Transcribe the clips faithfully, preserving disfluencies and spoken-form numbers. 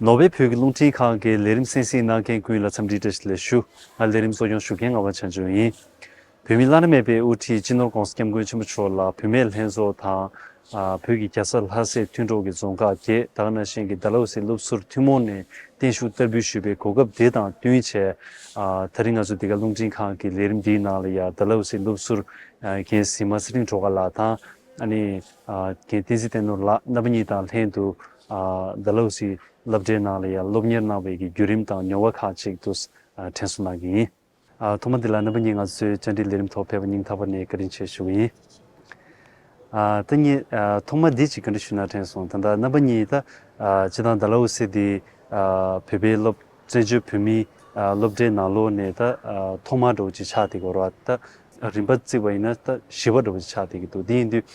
ནོར་ཝེ་བོད་ཀྱི་རླུང་འཕྲིན་ཁང་གི་ལས་རིམ་གསན་གཟིགས་གནང་མཁན་ཀུན་ལ་འཚམས་འདྲིའི་བཀྲ་ཤིས་བདེ་ལེགས་ཞུ། ང་ལས་རིམ་གཙོ་སྐྱོང་ཞུ་མཁན་ངག་དབང་བྱང་ཆུབ་ཡིན། བོད་མིའི་བླ་ན་མེད་པའི་དབུ་ཁྲིད་སྤྱི་ནོར་༸གོང་ས་༸སྐྱབས་མགོན་ཆེན་པོ་མཆོག་ལ་བུད་མེད་ལྷན་ཚོགས་དང་། ཨ། བོད་ཀྱི་རྒྱལ་ས་ལྷ་སའི་མཐུན་གྲོགས་ཀྱི་རྫོང་ཁག་བརྒྱད། ད་ག་ནང་བཞིན་གྱི་ཌལ་ཧོ་སི་སློབ་ཟུར་ཐུན་མོང་ནས་བརྟན་བཞུགས་བསྟར་འབུལ་ཞུས་པའི་གོ་སྐབས་དེ་དང་བསྟུན་བྱས། ཨ། དེ་རིང་ང་ཚོ་འདི་ག་རླུང་འཕྲིན་ཁང་གི་ལས་རིམ་འདིའི་ནང་ལ་ཡ་ཌལ་ཧོ་སི་སློབ་ཟུར་ཨ། རྒན་གཟིགས་མ་ཚེ་རིང་སྒྲོལ་དཀར་ལགས་དང་། ཨ་ནི། ཨ། རྒན་བསྟན་འཛིན་བསྟན་ནོར་ལགས། རྣམ་པ་གཉིས་དང་ལྷན་དུ། ཨ། ཌལ་ཧོ་སི་སློབ་གྲྭའི་ནང་ལ་ཡང་སློབ་གཉེར་གནང་བའི་གི་བརྒྱུད་རིམ་དང་མྱོང་བ་ཁག་ཅིག་ཏུ། ཨ། དྲན་གསོ་གནང་གི་ཡིན། ཨ། ཐོག་མ་འདི་ལ་རྣམ་པ་གཉིས་ང་ཚོའི་བཅར་འདྲིའི་ལས་རིམ་ཐོག་ཕེབས་པ་སྙིང་ཐག་པ་ནས་བཀའ་དྲིན་ཆེ་ཞུ་གི་ཡིན། ཨ། ད་ངས། ཨ། ཐོག་མ་འདི་ཅིག་བཀའ་འདྲི་ཞུ་ན་དྲན་སོང་། ད་ལྟ་རྣམ་པ་གཉིས་ད། ཨ། སྤྱིར་བཏང་ཌལ་ཧོ་སི་འདི། ཨ། བོད་པའི་སློབ། བཙན་བྱོལ་བོད་མིའི། ཨ། སློབ་གྲྭའི་ནང་ལོགས་ནས་ད། ཨ། ཐོག་མ་འདྲ་བོ་ཅིག་ཆགས་བསྡད་ཀྱི་ཡོད་རེད་བ། ད་རིམ་པ་བརྩིས་པ་ཡིན་ན་ད་བཞི་པ་འདྲ་བོ་ཅིག་ཆགས་བསྡད་ཀྱི་འདུག་དེ་ཡིན་དུས།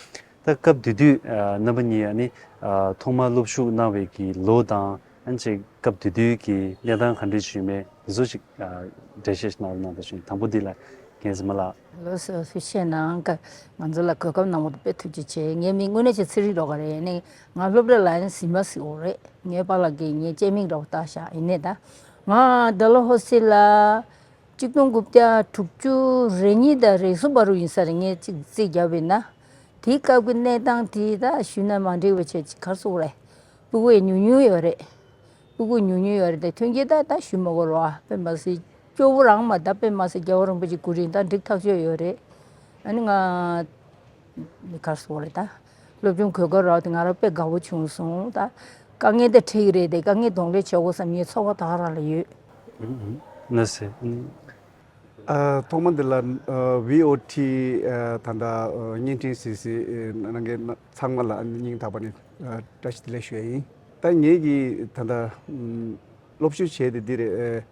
ད་སྐབས་དེ་དུས། ཨ། རྣམ་པ་གཉིས་ཨ་ནི། ཨ། ཐོག་མ་སློབ་ཞུགས་གནང་བའི་གི་ལོ་དང་། ཨ་ནི་ཅིག་སྐབས་དེ་དུས་ཀྱི་གནས་སྟངས་ག་འདྲ་ཞིག་ཡོད་མེད་དེ་ཚོ་ཞིག་ཨ། འགྲེལ་བཤད་ཞིག་གནང་རོགས་གནང་དང་ཞུ། དང་པོ་འདི་ལ་རྒན་གཟིགས་མ་ལགས། ལགས་སོ། ཐུགས་རྗེ་གནང་། ང་ཚོ་ལ་གོ་སྐབས་གནང་བ་དཔེ་ཐུགས་རྗེ་ཆེ། ངའི་མིང་དངོས་གནས་ཅིག་ཚེ་རིང་སྒྲོལ་དཀར་རེད། ནི་ང་སློབ་གྲྭ་ལ་ཡང་གཟིགས་མ་ཟེར་བ་རེད། ངའི་པཱ་ལགས་ཀྱིས་ངའི་སྤྱན་མིག་འདྲ་བོ་བཏགས་ཤག་ཡིན་ནའི་ད་ང་ཌལ་ཧོ་སི་ལ་གཅིག་སྟོང་དགུ་བརྒྱ་དྲུག་ཅུ་རེ་གཉིས་དང་རེ་གསུམ་བར་དུ་ཡིན་ས་རེད། ངས་ཅིག་རྩིས་བརྒྱབ་པ་ཡིན་ན། དེའི་སྐབས་ཀྱི་གནས་སྟངས་དེ་ད་ཞུས་ན་མ་འགྲིག་པ་བྱས། ཅིག་ག་རེ་ཟེར་དགོས་རེད། སྤུ་གུ་ཡང་ཉུང་ཉུང་ཡོད་རེད། སྤུ་གུ་ཉུང་ཉུང་ཡོད་རེད་དེ། མཐུན་རྐྱེན་ད་ད་ཞུ་མི་དགོས་རེད་བ། དཔེ་མ་སྲིད་སྐྱོ་བོ་རང་མ། ད་དཔེ་མ་སྲིད་རྒྱལ་བ་རིན་པོ་ཆེའི་སྐུ་དྲིན་ད་འགྲིག་ཐག་ཆོད་ཡོད་རེད། ཨ་ནི་ང་ག་རེ་ཟེར་དགོས་རེད། ད་སློབ་སྦྱོང་གོ་སྐབས་རག་དེ་ང་རང་དཔེ་དགའ་བོ་བྱུང་སོང་། ད་དཀའ་ངལ་དེ་འཕྲད་ཀྱི་རེད་དེ། དཀའ་ངལ་གདོང་ལེན་བྱེད་དགོས་བསམ་ངའི་ཚོར་བ་ད་ག་རང་ལ་ཡོད། ལགས་སེ། ཨ། ཐོག་མ་འདི་ལ་ཨ། ཝི་ཨོ་ཊི་ཨ། ད་ལྟ་ཨ། བརྙན་འཕྲིན་གཟིགས་གཟིགས་ཨ། གནང་མཁན་ཚང་མ་ལ་སྙིང་ཐག་པ་ནས་ཨ། བཀྲ་ཤིས་བདེ་ལེགས་ཞུ་ཡ་ཡིན། ད་ངེད་ཀྱིས་ད་ལྟ་ཨམ། སློབ་ཞུགས་བྱས་ཏེ་འདི་རེད། ཨ།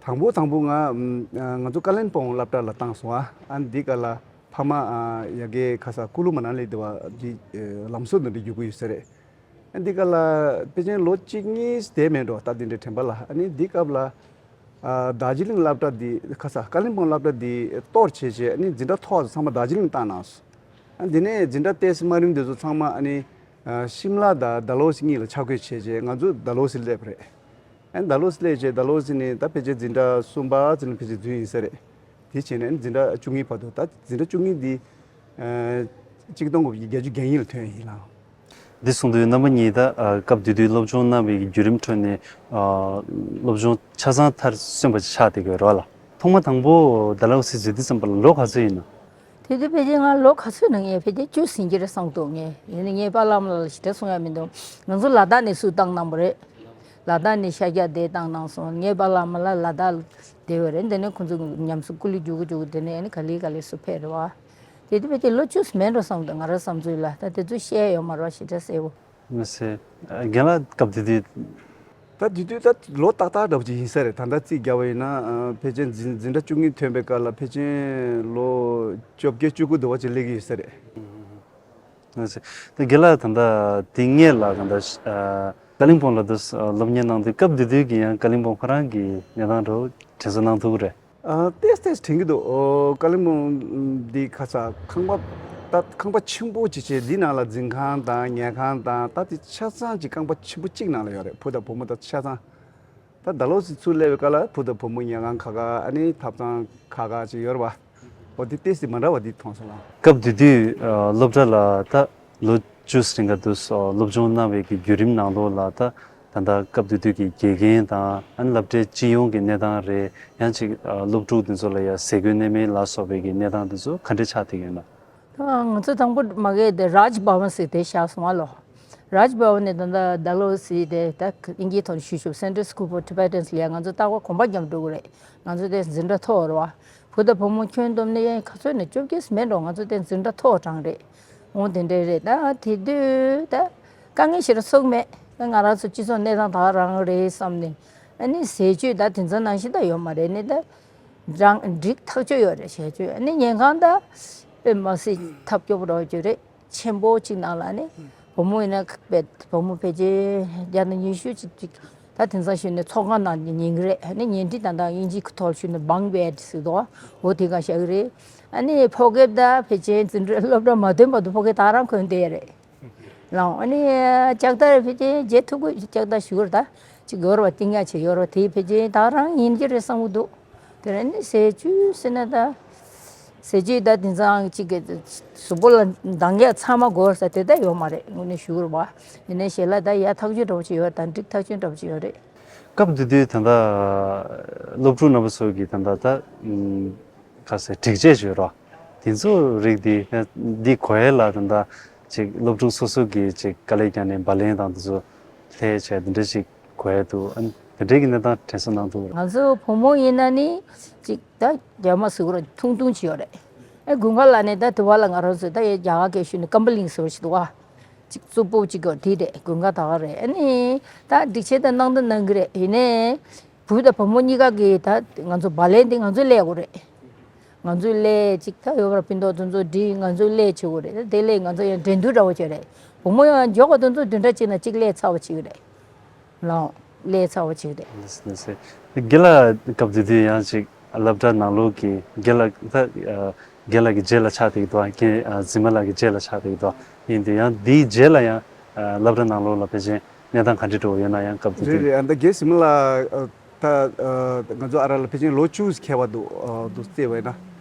དང་པོ་དང་པོ་ང་ཨམ། ང་ཚོ་ཀ་ལིམ་པོང་སློབ་གྲྭ་ལ་བཏང་སོང་ཨ། ཨ་འདི་ག་ལ་ཕ་མ་ཨ། ཡ་གི་ཁ་ས་ཀུ་ལུ་མ་ན་ལི་འདི་བ་འདི་ཨ། ལམ་བཟོ་འདི་འདྲ་རྒྱུག་གི་ཡོད་ས་རེད། ཨ་འདི་ག་ལ་ཕལ་ཆེར་ལོ་གཅིག་གཉིས་བསྡད་མེད་འགྲོ། ད་འདི་འདྲའི་དྲན་པ་ལ། ཨ་ནི་འདི་སྐབས་ལ་ཨ། རྡོ་རྗེ་གླིང་སློབ་གྲྭ་འདི་ཁ་ས་ཀ་ལིམ་པོང་སློབ་གྲྭ་འདི་གཏོར་བྱས་བྱས། ཨ་ནི་འཛིན་གྲྭ་མཐོ་ཚང་མ་རྡོ་རྗེ་གླིང་བཏང་གནང་སོང་། ཨ་འདི་ནས་འཛིན་གྲྭ་ཏོག་ཙམ་དམའ་རིམ་འདི་ཚོ་ཚང་མ་ཨ་ནི་ཨ། ཤིམ་ལ་དང་ཌལ་ཧོ་སི་གཉིས་ལ་ཆ་བགོས་བྱས་བྱས། ང་ཚོ་ཌལ་ཧོ་སི་སླེབས་པ་རེད། ཨ་ནི་ཌལ་ཧོ་སི་སླེབས་བྱས། ཌལ་ཧོ་སི་ནས་ད་ཕལ་ཆེར་འཛིན་གྲྭ་གསུམ་པ་ཙམ་ལ་ཕལ་ཆེར་འཛུལ་ཡིན་ས་རེད། དེ་བྱས་ནས་ཨ་ནི་འཛིན་གྲྭ་བཅུ་གཉིས་བར་དུ། ད་འཛིན་གྲྭ་བཅུ་གཉིས་འདི་ཨ། གཅིག་སྟོང་དགུ་བརྒྱ་བརྒྱད་ཅུ་གྱ་གཉིས་ལ་ཐོན་ཡིན་ལགས། འདི་གསུངས་དུས་རྣམ་པ་གཉིས་ད་ཨ། སྐབས་དེ་དུས་སློབ་སྦྱོང་གནང་བའི་བརྒྱུད་རིམ་ཁྲོད་ནས་ཨ། སློབ་སྦྱོང་ཆ་ཚང་མཐར་སོན་པ་ཆགས་བསྡད་ཀྱི་ཡོད་རེད་བ་ལགས། ཐོག་མ་དང་པོ་ཌལ་ཧོ་སི་འཛུལ་དུས་ཙམ་པ་ལ་ལོ་ག་ཚོད་ཡིན་ནམ། དེ་དུས་ཕལ་ཆེར་ང་ལོ་ག་ཚོད་ན། ངས་ཕལ་ཆེར་བཅུ་ཟིན་གྱི་རེད་བསམ་འདུག་ངས་ཡིན་ནའི་ངའི་པཱ་ལགས་མ་ལགས་ལ་ཞེ་དྲག་གསུང་ཡ་མི་འདུག་ང་ཚོ་ལ་དྭགས་ནས་ཚུར་བཏང་གནང་བ་རེད། ལ་དྭགས་ནས་ཤར་རྒྱག་དེ་བཏང་གནང་སོང་། ངའི་པཱ་ལགས་མ་ལགས་ལ་དྭགས་ལ་བསྡད་པ་རེད། དེ་ནས་ཁོང་ཚོ་ཉམས་གསོ་སྐུ་ལུས་རྒྱུག་གི་རྒྱུག་གི་དེ་ནས་ཨ་ནི་ག་ལེ་ག་ལེ་ཚུར་ཕེབས་རེད་བ། དེ་དུས་ཕལ་ཆེར་ལོ་བཅུ་མེད་འགྲོ་བསམ་འདུག་ང་རང་བསམ་ཚུལ་ལ། ད་དེ་ཚོ་བཤད་ཡོད་མ་རེད་བ། ཞེ་དྲག་གསལ་པོ། མི་ཟེར། རྒན་ལགས་སྐབས་དེ་དུས། ད་དེ་དུས་ད་ལོ་ཏག་ཏག་འདྲ་པོ་ཅིག་ཡིན་ས་རེད། ད་ལྟ་རྩིས་བརྒྱབ་པ་ཡིན་ན་ཨ། ཕལ་ཆེར་འཛིན་འཛིན་གྲྭ་བཅུ་གཉིས་ཐོན་པའི་སྐབས་ལ་ཕལ་ཆེར་ལོ་བཅོ་བརྒྱད་བཅུ་དགུ་འདྲ་པོ་ཅིག་སླེབས་ཀྱི་ཡོད་ས་རེད། ལགས་སོ། ད་རྒན་ལགས་ད་ལྟ་དེ་སྔས་ལ་གང་ལྟར་ཨ། ཀ་ལིམ་པོང་ལ་དུ་སློབ་གཉེར་གནང་དུས། སྐབས་དེ་དུས་ཀྱི་ཡང་ཀ་ལིམ་པོང་ཁོ་རང་གི་གནས་སྟངས་འདྲ་པོ་དྲན་གསོ་གནང་ཐུབ་ཀྱི་རེད། ཨ། ཏོག་ཙམ་དྲན་གྱི་འདུག་ཨོ། ཀ་ལིམ་པོང་འདི་ཁ་ས་ཁང་པ་ད་ཁང་པ་ཆེན་པོ་ཅིག་བྱས། འདི་ནང་ལ་འཛིན་ཁང་དང་ཉལ་ཁང་དང་ད་དེ་ཆ་ཚང་ཅིག་ཁང་པ་ཆེན་པོ་གཅིག་ནང་ལ་ཡོད་རེད། བུ་དང་བུ་མོ་ད་ཆ་ཚང་། ད་ཌལ་ཧོ་སི་ཚུར་སླེབས་པའི་སྐབས་ལ་བུ་དང་བུ་མོ་ཉལ་ཁང་ཁ་ཁ། ཨ་ནི་ཐབ་ཚང་ཁ་ཁ་ཅིག་ཡོད་རེད་པ། འོ་དེ་ཏོག་ཙམ་མ་འདྲ་བ་འདི་མཐོང་སོང་ལགས། སྐབས་དེ་དུས་ཨ། སློབ་གྲྭ་ལ་ད་ལོ་བཅུ་རིང་ག་དུས་སློབ་སྦྱོང་གནང་བའི་གི་བརྒྱུད་རིམ་ནང་ལོགས་ལ། ད་ད་ལྟ་སྐབས་དེ་དུས་ཀྱི་དགེ་རྒན་དང་། ཨ་ནི་སློབ་གྲྭའི་སྤྱི་ཡོངས་ཀྱི་གནས་སྟངས་རེད། ཡང་ཅིག་ཨ། སློབ་ཕྲུག་དེ་ཚོ་ལ་ཡང་ཟས་གོས་གནས་མལ་ལ་སོགས་པའི་གི་གནས་སྟངས་དེ་ཚོ་ག་འདྲ་ཆགས་བསྡད་ཡོད་ན། ད་ང་ཚོ་དང་པོ་མ་གི་དེ་རཱཇ་བྷ་ཝན་ཟེར་དེ་བཞག་སོང་བ་ལོ། རཱཇ་བྷ་ཝན་ནས་ད་ལྟ་ཌལ་ཧོ་སི་དེ་ད་དབྱིན་ཇིའི་ཐོག་ནས་ཞུས་ཞུས། Center School for Tibetans ལ་ཡ་ང་ཚོ་རྟག་པར་གོམ་པ་རྒྱབ་འགྲོ་གི་རེད། ང་ཚོ་དེ་འཛིན་གྲྭ་མཐོ་བ་རེད་བ། བུ་དང་བུ་མོ་ཁྱོན་བསྡོམས་ནས་ཡ་ག་ཚོད་ནས་བཅོ་བརྒྱད་མེད་འགྲོ། ང་ཚོ་དེ་འཛིན་གྲྭ་མཐོ་གྲངས་རེད། འོང་དེ་འདྲ་རེད། ད་དེ་དུས་ད་དཀའ་ངལ་ཞེ་དྲག་ཚོར་གི་མེད། ད་ང་རང་ཚོ་སྤྱི་ཚོགས་གནས་སྟངས་ད་ག་རང་རེད་བསམ་ནས། ཨ་ནི་ཟས་བཅུད་ད་དེ་ཚོ་ནང་བཞིན་ད་ཡོད་མ་རེད། ནི་ད་རང་འགྲིག་ཐག་ཆོད་ཡོད་རེད། ཟས་བཅུད། ཨ་ནི་ཉལ་ཁང་ད་དཔེ་མ་སྲིད་ཐབས་སྐྱོ་པོ་འདྲ་བོ་ཅིག་རེད། ཆེན་པོ་གཅིག་ནང་ལ་ནི་བུ་མོ་ཡིན་ན་བུ་མོ་ཕལ་ཆེར་བརྒྱ་དང་ཉི་ཤུ་ཅིག་ཅིག་ད་དེང་སང་ཞུས་ནས་ཚོགས་ཁང་ནང་ཉལ་གི་རེད། ཨ་ནི་ཉལ་ཁྲི་ད་ལྟ་དབྱིན་ཇིའི་ཐོག་ཞུས་ནས་bunk bed ཟེར་འདུག་འོ་དེ་ག་བཞག་གི་རེད། ཨ་ནི་ཕོ་སྐྱེས་ད་ཕལ་ཆེར་འཛིན་གྲྭ་སློབ་གྲྭ་མ་ཐོན་བར་དུ་ཕོ་སྐྱེས་ད་རང་གོན་བསྡད་ཡ་རེད། ལའང་ཨ་ནི་ལྕགས་རྟ་ཕལ་ཆེར་བརྗེ་ཐུབ་ཀྱི་ལྕགས་རྟ་ཞིག་ཡོད་རེད། ད་ཅིག་ཡོད་རེད་བ། གཏིང་ཡག་ཅིག་ཡོད་རེད་བ། དེ་ཕལ་ཆེར་ད་རང་ཡིན་གྱི་རེད་བསམ་གྱི་འདུག་དེ་ནས་ཟས་བཅུད་ཟེར་ན་ད། ཟས་བཅུད་ད་དེང་སང་ཅིག་གི་གཟུགས་པོ་ལ་འདང་རྒྱག་ཚང་མ་དགོས་ས་དེ་ད་ཡོད་མ་རེད། དངོས་གནས་ཞུ་དགོས་རེད་བ། ཡིན་ནའི་ཞལ་ལག་ད་ཡག་ཐག་ཆོད་འདྲ་བོ་ཅིག་ཡོད་རེད། ད་འགྲིག་ཐག་ཆོད་འདྲ་བོ་ཅིག་ཡོད་རེད། སྐབས་དེ་དུས་ད་ལྟ་སློབ་ཕྲུག་རྣམ་པ་ཚོ་གིས་ད་ལྟ་ད་ཁ་ཟས་སྒྲིག་ཆས་ཡོད་རེད་བ། དེ་ཚོ་རིགས་དེ་འདི་གོ་ཡས་ལ་ད་ལྟ་ཅིག་སློབ་ཕྲུག་སོ་སོ་གིས་ཅིག་དཀའ་ལས་བརྒྱབ་ནས་བ་ལན་དང་དེ་ཚོ་ལྷས་བྱས་དེ་འདྲ་ཅིག་གོ་ཡས་འདུག་ཨ་ནི་དེ་འདྲའི་གི་གནས་སྟངས་དྲན་གསོ་གནང་ཐུབ་རེད། ང་ཚོ་བུ་མོ་ཡིན་ན་ནི་ཅིག་ད་རྒྱ་མ་ཟེར་གྱི་རེད། ཐུང་ཐུང་ཅིག་ཡོད་རེད། ཨེ་དགུན་ཁ་ལ་ནི་ད་དུ་བ་ལ་ང་རང་ཚོས་ད་ཡ་རྒྱ་གར་སྐད་ཞུས་ནས་ཀམ་པ་ལིང་ཟེར་བ་ཞིག་འདུག་བ། ཅིག་རྩུབ་པོ་ཅིག་གོ་དེ་རེད། དགུན་ཁ་ད་ག་རེད། ཨ་ནི་ད་སྒྲིག་ཆས་ད་གནང་ད་གནང་གི་རེད། ཡིན་ནའི་བུ་དང་བུ་མོ་གཉིས་ཀ་གི་ད་ང་ཚོ་བ་ལན་དེ་ང་ཚོས་ལས་དགོས་རེད། ང་ཚོས་ལས་ཅིག་ད་ཡོད་པར་ཕན་ཐོགས་དེ་ཚོ་སྒྲིག་ང་ཚོས་ལས་བྱེད་དགོས་རེད། ད་དེ་ལས་ང་ཚོ་ཡང་འགྲན་བསྡུར་འདྲ་བོ་བྱས་རེད། བུ་མོ་ཡང་མགྱོགས་པ་དེ་ཚོ་བདུན་ཕྲག་གཅིག་ན་གཅིག་ལས་ཚར་བ་བྱེད་ཀྱི་རེད། ལའང་ལས་ཚར་བ་བྱེད་ཀྱི་རེད། ལགས་སོ་ལགས་སོ། དགེ་ལགས་སྐབས་དེ་དུས་ཡང་ཅིག་སློབ་གྲྭ་ནང་ལོགས་ཀྱི་དགེ་ལགས་ད་དགེ་ལགས་ཀྱི་རྗེས་ལ་ཆགས་བསྡད་ཀྱི་འདུག་དགེ་གཟིགས་མ་ལགས་ཀྱི་རྗེས་ལ་ཆགས་བསྡད་ཀྱི་འདུག་ཡིན་དུས་ཡང་འདིའི་རྗེས་ལ་ཡང་སློབ་གྲྭ་ནང་ལོགས་ལ་ཕལ་ཆེར་གནས་སྟངས་ག་འདྲ་འདྲ་བོ་ཡོད་ན་ཡང་སྐབས་དེ་རེད་དུས། རེད། ཨ་ད་དགེ་གཟིགས་མ་ལགས་ད་ང་ཚོ་ཨ་ར་ལ་ཕལ་ཆེར་ལོ་བཅུ་ཁྱད་པར་འདུག་འདུག་བལྟས་པ་ཡིན་ན།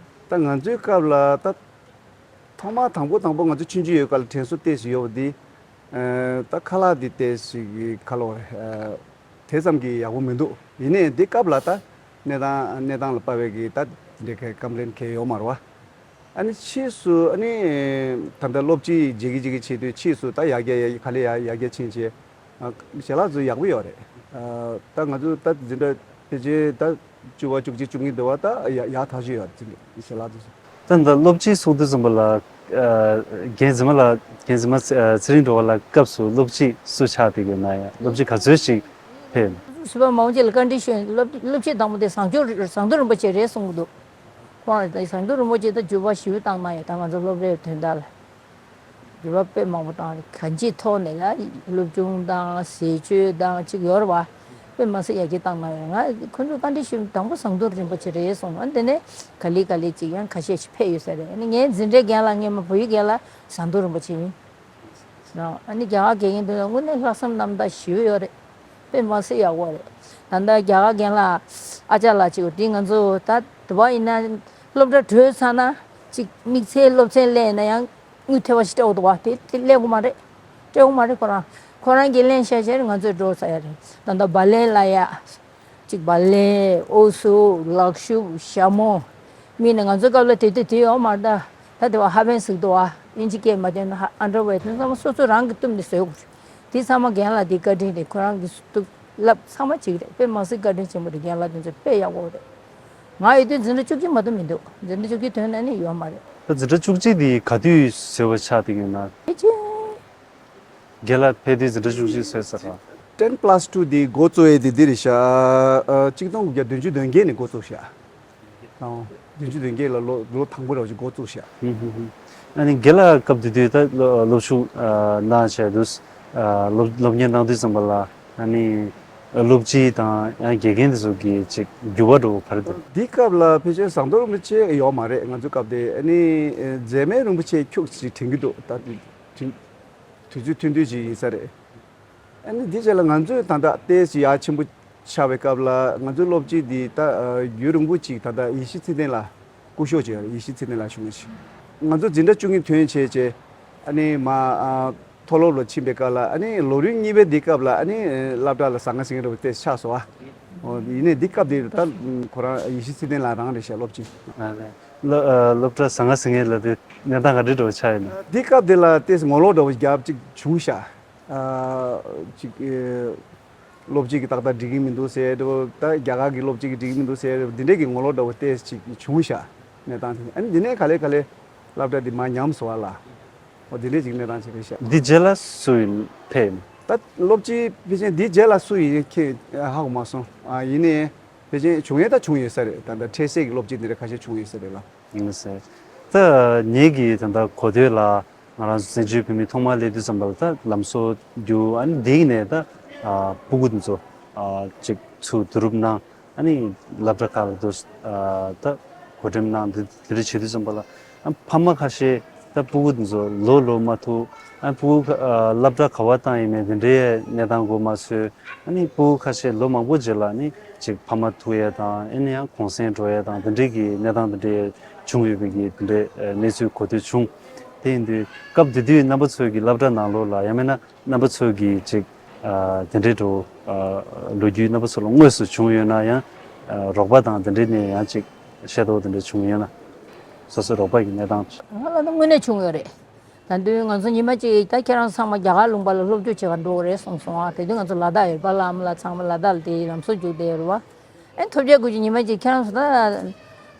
ད་ང་ཚོའི་སྐབས་ལ་ད་ཐོག་མ་དང་པོ་དང་པོ་ང་ཚོ་ཆུང་ཆུང་ཡོད་སྐབས་ལ་དྲན་གསོ་ཏོག་ཙམ་ཡོད་པ་འདི། ཨ་ད་ཁ་ལག་འདི་ཏོག་ཙམ་གྱི་ཁ་ལོ་རེད། ཨ་དེ་ཙམ་གྱི་ཡག་པོ་མི་འདུག་ཡིན་ནའི་འདི་སྐབས་ལ་ད་གནས་སྟངས་གནས་སྟངས་ལ་དཔག་པའི་གི་ད་འདི་གའི་ཀམ་པི་ལེན་གང་ཡང་ཡོད་མ་རེད་བ། ཨ་ནི་ཕྱིས་སུ་ཨ་ནི་ད་ལྟ་སློབ་སྤྱི་བརྗེ་གི་བརྗེ་གི་བྱེད་དུས་ཕྱིས་སུ་ད་ཡར་རྒྱས་ཡར་ག་ལེ་ཡར་ཡར་རྒྱས་ཕྱིན་བྱས། ཨ་ཞལ་ལག་ཚོ་ཡག་པོ་ཡོད་རེད། ཨ་ད་ང་ཚོ་ད་འཛིན་གྲྭ་ཕལ་ཆེར་ད་བཅུ་པ་བཅུ་གཅིག་བཅུ་གཉིས་འདྲ་བ་ད་ཡག་ཡག་ཐག་ཆོད་ཡོད་རེད། འཛིན་གྲྭ་ཞལ་ལག་ཚོ། ད་ད་སློབ་སྤྱི་ཚོགས་འདུ་ཚོགས་པ་ལ་ཨ་རྒན་གཟིགས་མ་ལགས་རྒན་གཟིགས་མ་ཚེ་རིང་སྒྲོལ་དཀར་ལགས་སྐབས་སུ་སློབ་སྤྱི་སུ་ཆགས་བསྡད་ཡོད་ན་ཡང་སློབ་སྤྱི་ག་ཚོད་ཅིག་ཕེབས། སུ་བ་མང་ཆེ་ལ་བཀའ་འདྲི་ཞུས། སློབ་སློབ་སྤྱི་དང་པོ་དེ་ཟངས་ཆུ་ཟངས་མདོག་རིན་པོ་ཆེ་རེད་གསུང་གི་འདུག་ཁོང་ལ་ཟངས་མདོག་རིན་པོ་ཆེ་ད་འགྱུར་བ་ཞེ་པོ་བཏང་གནང་ཡོད། ད་ང་ཚོ་སློབ་གྲྭའི་དོན་དག་ལ་འགྱུར་བ་དཔེ་མང་པོ་བཏང་རེད། གང་ཅིའི་ཐོག་ནས་ལ་སློབ་སྦྱོང་དང་ཟས་སྤྱོད་དང་ཅིག་ཡོད་རེད་བ། དཔེ་མ་སྲིད་ཡར་རྒྱས་བཏང་གནང་ཡོད། ང་ཁོ་ཚོ་བཀའ་འདྲི་ཞུས་དང་པོ་ཟངས་མདོག་རིན་པོ་ཆེ་རེད་གསུངས། ཨ་དེ་ནས་ག་ལེ་ག་ལེ་ཅིག་ཡང་ཁ་ཤས་ཤིག་ཕེབས་ཡོད་ས་རེད། ཨ་ནི་ངའི་འཛིན་གྲྭའི་རྒན་ལགས་སྔོན་མ་བོད་ཡིག་རྒན་ལགས་ཟངས་མདོག་རིན་པོ་ཆེ་ཡིན། ཨ་ནི་རྒྱ་གར་དགེ་རྒན་དེ་ཚོ་དངོས་གནས་ལྷག་བསམ་རྣམ་དག་ཞེ་པོ་ཡོད་རེད། དཔེ་མ་སྲིད་ཡག་པོ་རེད། ད་ལྟ་རྒྱ་གར་རྒན་ལགས་ཨ་ཅག་ལགས་ཅིག་ཡོད། དེ་ང་ཚོ་ད་དུ་བ་ཡིན་ན་སློབ་གྲྭ་གྲོལ་ཚར་ན་ཅིག་དམིགས་བསལ་སློབ་ཚན་སླེབས་ན་ཡང་དངུལ་ཐེ་བ་ཞིག་སྤྲད་འོ་འདུག་བ། དེ་དེ་སླེབས་ཀྱི་མ་རེད། སྤྲད་ཀྱི་མ་རེད། ཁོ་རང་ཁོ་རང་གིས་ལེན་བཞག་བྱས་ང་ཚོས་འགྲོ་ས་ཡ་རེད། ད་ལྟ་བ་ལན་ལ་ཡ། གཅིག་བ་ལན། ཨོ་སུ། ལག་ཤུབས། ཞྭ་མོ། མིན་ན་ང་ཚོའི་སྐབས་ལ་དེ་དུས་དེ་ཡོད་མ་རེད་ད། ད་དེ་བ་ཧ་པན་ཟེར་གྱི་འདུག་བ། དབྱིན་ཇི་སྐད་མ་བསྟན་ན་ཧ་ཨན་ཌར་ཝེར་དེ་ཚང་མ་སོ་སོ་རང་གིས་བཏུམས་ནས་བཟོས་དགོས་རེད། དེ་ཚང་མ་རྒན་ལགས་དེ་བཀའ་དྲིན་རེད། ཁོ་རང་གིས་བཏུམས་བསླབས་ཚང་མ་བྱེད་ཀྱི་རེད། དཔེ་མ་སྲིད་བཀའ་དྲིན་ཆེན་པོ་རེད། རྒན་ལགས་དེ་ཚོ་དཔེ་ཡག་པོ་རེད། ང་ཡོད་དུས་འཛིན་གྲྭ་བཅུ་གཅིག་མ་གཏོགས་མི་འདུག་འཛིན་གྲྭ་བཅུ་གཅིག་ཐོན་ན་ནི་ཡོད་མ་རེད། ད་འཛིན་གྲྭ་བཅུ་གཅིག་དེ་ག་དུས་བཟོས་པ་ཆགས་བསྡད་ཡོད་ན། ཕལ་ཆེར། རྒན་ལགས་ཕེབས་དུས་འཛིན་གྲྭ་བཅུ་གཅིག་བཟོས་ཚར་ར། ཊེན་པ་ལ་སི་ཊུ་དེ་འགོ་བཙུགས་ཡས་དེ་འདི་རེད་ཤག་ཨ་གཅིག་སྟོང་དགུ་བརྒྱ་བདུན་ཅུ་དོན་བརྒྱད་ནས་འགོ་བཙུགས་ཤག་ཨོ། བདུན་ཅུ་དོན་བརྒྱད་ལ་ལོ་ལོ་དང་པོ་རེད་བ་ཅིག་འགོ་བཙུགས་ཤག་ཧུམ་ཧུམ་ཧུམ། ཨ་ནི་རྒན་ལགས་སྐབས་དེ་དུས་ད་སློབ་སློབ་ཞུགས་ཨ་གནང་བྱས་དུས་ཨ་སློབ་སློབ་གཉེར་གནང་དུས་ཙམ་པ་ལ་ཨ་ནི་སློབ་སྤྱི་དང་ཡང་དགེ་རྒན་དེ་ཚོ་གི་ཅིག་འགྱུར་བ་འགྲོ་བ་ག་རེ་འདུག་འདི་སྐབས་ལ་ཕལ་ཆེར་ཟངས་མདོག་རིན་པོ་ཆེ་ཡོད་མ་རེད། ང་ཚོའི་སྐབས་དེ་ཨ་ནི་མཛེས་མའི་རིན་པོ་ཆེ་ཁྱུག་ཅིག་དྲན་གྱི་འདུག་ད་དེ་དུས་དུས་ཚོད་ཐུང་ཐུང་ཅིག་ཡིན་ས་རེད། ཨ་ནི་འདི་རྗེས་ལ་ང་ཚོས་ད་ལྟ་ཏོག་ཙམ་ཡར་ཆེན་པོ་ཆགས་པའི་སྐབས་ལ་ང་ཚོའི་སློབ་སྤྱི་འདི་ད་ཨ་རྒྱུན་རིང་པོ་ཅིག་ད་ལྟ་ཡེ་ཤེས་ཚེ་བརྟན་ལགས་སྐུ་ཞབས་ཅིག་ཡོད་རེད། ཡེ་ཤེས་ཚེ་བརྟན་ལགས་ཞུ་ངེས་ཤིག་ང་ཚོ་འཛིན་གྲྭ་བཅུ་གཉིས་ཐོན་བྱས་བྱས་ཨ་ནི་མ་ཨ་མཐོ་སློབ་ལ་ཕྱིན་པའི་སྐབས་ལ་ཨ་ནི་ལོ་རིམ་གཉིས་པའི་འདི་སྐབས་ལ་ཨ་ནི་སློབ་གྲྭ་ལ་ཟང་ངེ་ཟིང་ངེ་འདྲ་བོ་ཏོག་ཙམ་ཆགས་སོང་ཨ། ཨོ་ཡིན་ནའི་འདི་སྐབས་འདི་ད་ཁོ་རང་ཡེ་ཤེས་ཚེ་བརྟན་ལགས་རང་རེད་ཤག་སློབ་སྤྱི། ཨ་ལས། སློ་ཨ་སློབ་གྲྭ་ཟང་ངེ་ཟིང་ངེ་ལ་དེ་གནས་སྟངས་ག་འདྲ་འདྲ་བོ་ཆགས་ཡོད་ན། འདི་སྐབས་འདི་ལ་ཏོག་ཙམ་ངོ་ལོག་འདྲ་བོ་རྒྱབ་ཅིག་བྱུང་ཤག་ཨ་ཅིག་ཨེ་སློབ་སྤྱི་གི་ཏག་ཏག་འགྲིག་གི་མི་འདུག་ཟེར་འདྲ་བོ། ད་རྒྱ་གར་གི་སློབ་སྤྱི་གི་འགྲིག་གི་མི་འདུག་ཟེར་འདྲ་བོ། འདི་འདྲས་ཀྱི་ངོ་ལོག་འདྲ་བོ་ཏོག་ཙམ་ཅིག་བྱུང་ཤག་གནས་སྟངས་དེ། ཨ་ནི་འདི་ནས་ག་ལེ་ག་ལེ་སློབ་གྲྭ་འདི་མར་ཉམས་སོང་བ་ལ། འོ་འདི་འདྲས་ཅིག་གནས་སྟངས་ཅིག་རེད་ཤག་འདི་རྗེས་ལ་སུ་ཡིན་ཕེབས་ཡིན། ད་སློབ་སྤྱི་ཕལ་ཆེར་འདི་རྗེས་ལ་སུ་ཡིན་ཁྱེད་ཧ་གོ་མ་སོང་། ཨ་ཡིན་ནའི་ཕལ་ཆེར་བྱུང་ཡས་ད་བྱུང་ཡོད་ས་རེད། ད་ད་འཕྲལ་སེལ་གྱི་སློབ་སྤྱི་འདི་འདྲ་ཁ་ཤས་བྱུང་ཡོད་ས་རེད་ལ། ཡིན་ས། ད་ངེད་ཀྱིས་ད་ལྟ་གོ་ཐོས་ལ་ང་རང་ཚོ་བཙན་བྱོལ་བོད་མི་ཐོག་མར་སླེབས་དུས་ཙམ་པ་ལ་ད་ལམ་བཟོ་རྒྱུ་ཨ་ནི་འདི་ནས་ད་ཨ་སྤུ་གུ་འདི་ཚོ་ཨ་ཅིག་ཚུར་བསྡུ་རུབ་གནང་། ཨ་ནི་སློབ་གྲྭ་ཁག་ལ་དུ་ཨ་ད་བགོ་འགྲེམས་གནང་འདི་འདི་འདྲ་བྱེད་དུས་ཙམ་པ་ལ་ཨ་ཕ་མ་ཁ་ཤས་ ད་སྤུ་གུ་འདི་ཚོ་ལོ་ལོ་མ་ཐུག་ཨ་སྤུ་གུ་ཁ་ཨ་སློབ་གྲྭ་ག་བ་བཏང་ཡིན་མིན་དེ་འདྲའི་གནས་སྟངས་གོ་མ་སོང་། ཨ་ནི་སྤུ་གུ་ཁ་ཤས་ལོ་མང་པོ་རྗེས་ལ་ནི་ཅིག་ཕ་མ་ཐུག་ཡས་དང་ཨ་ནི་ཡང་གུང་སེང་འགྲོ་ཡས་དང་དེ་འདྲའི་གི་གནས་སྟངས་དེ་འདྲའི་བྱུང་ཡོད་པའི་གི་དེ་འདྲའི་གནས་ཚུལ་གོ་ཐོས་བྱུང་། དེ་ཡིན་དུས་སྐབས་དེ་དུས་རྣམ་པ་ཚོའི་གི་སློབ་གྲྭ་ནང་ལོགས་ལ་ཡང་མིན་ན་རྣམ་པ་ཚོའི་གི་ཅིག་ཨ་དེ་འདྲའི་འགྲོ་ཨ་ལོ་རྒྱུས་རྣམ་པ་ཚོ་ལ་དངོས་སུ་བྱུང་ཡོད་ན་ཡང་ཨ་རོགས་པ་དང་དེ་འདྲའི་ནས་ཡང་ཅིག་ཤེས་རྟོགས་དེ་འདྲ་བྱུང་ཡོད་ན། སོ་སོའི་རོགས་པ་གི་གནས་སྟངས། ང་ལ་ད་དངོས་གནས་བྱུང་ཡོད་རེད། ད་དུང་ང་ཚོ་ཉི་མ་གཅིག་ད་ཁྱེད་རང་ཚང་མ་རྒྱ་གར་ལུང་པ་ལ་སློབ་སྦྱོང་བྱེད་གར་འགྲོ་གི་རེད་གསུངས་སོང་ཨ། དེ་དུས་ང་ཚོ་ལ་དྭགས་ཡོད་པ་ལ་ཨ་མ་ལགས་ཚང་མ་ལ་དྭགས་ལ་དེ་ལམ་སང་རྒྱུགས་བསྡད་ཡོད་རེད་བ། ཨེ་ཐོབ་རྒྱལ་སྐུ་མཁྱེན་ཉི་མ་གཅིག་ཁྱེད་རང་ཚོ་ད་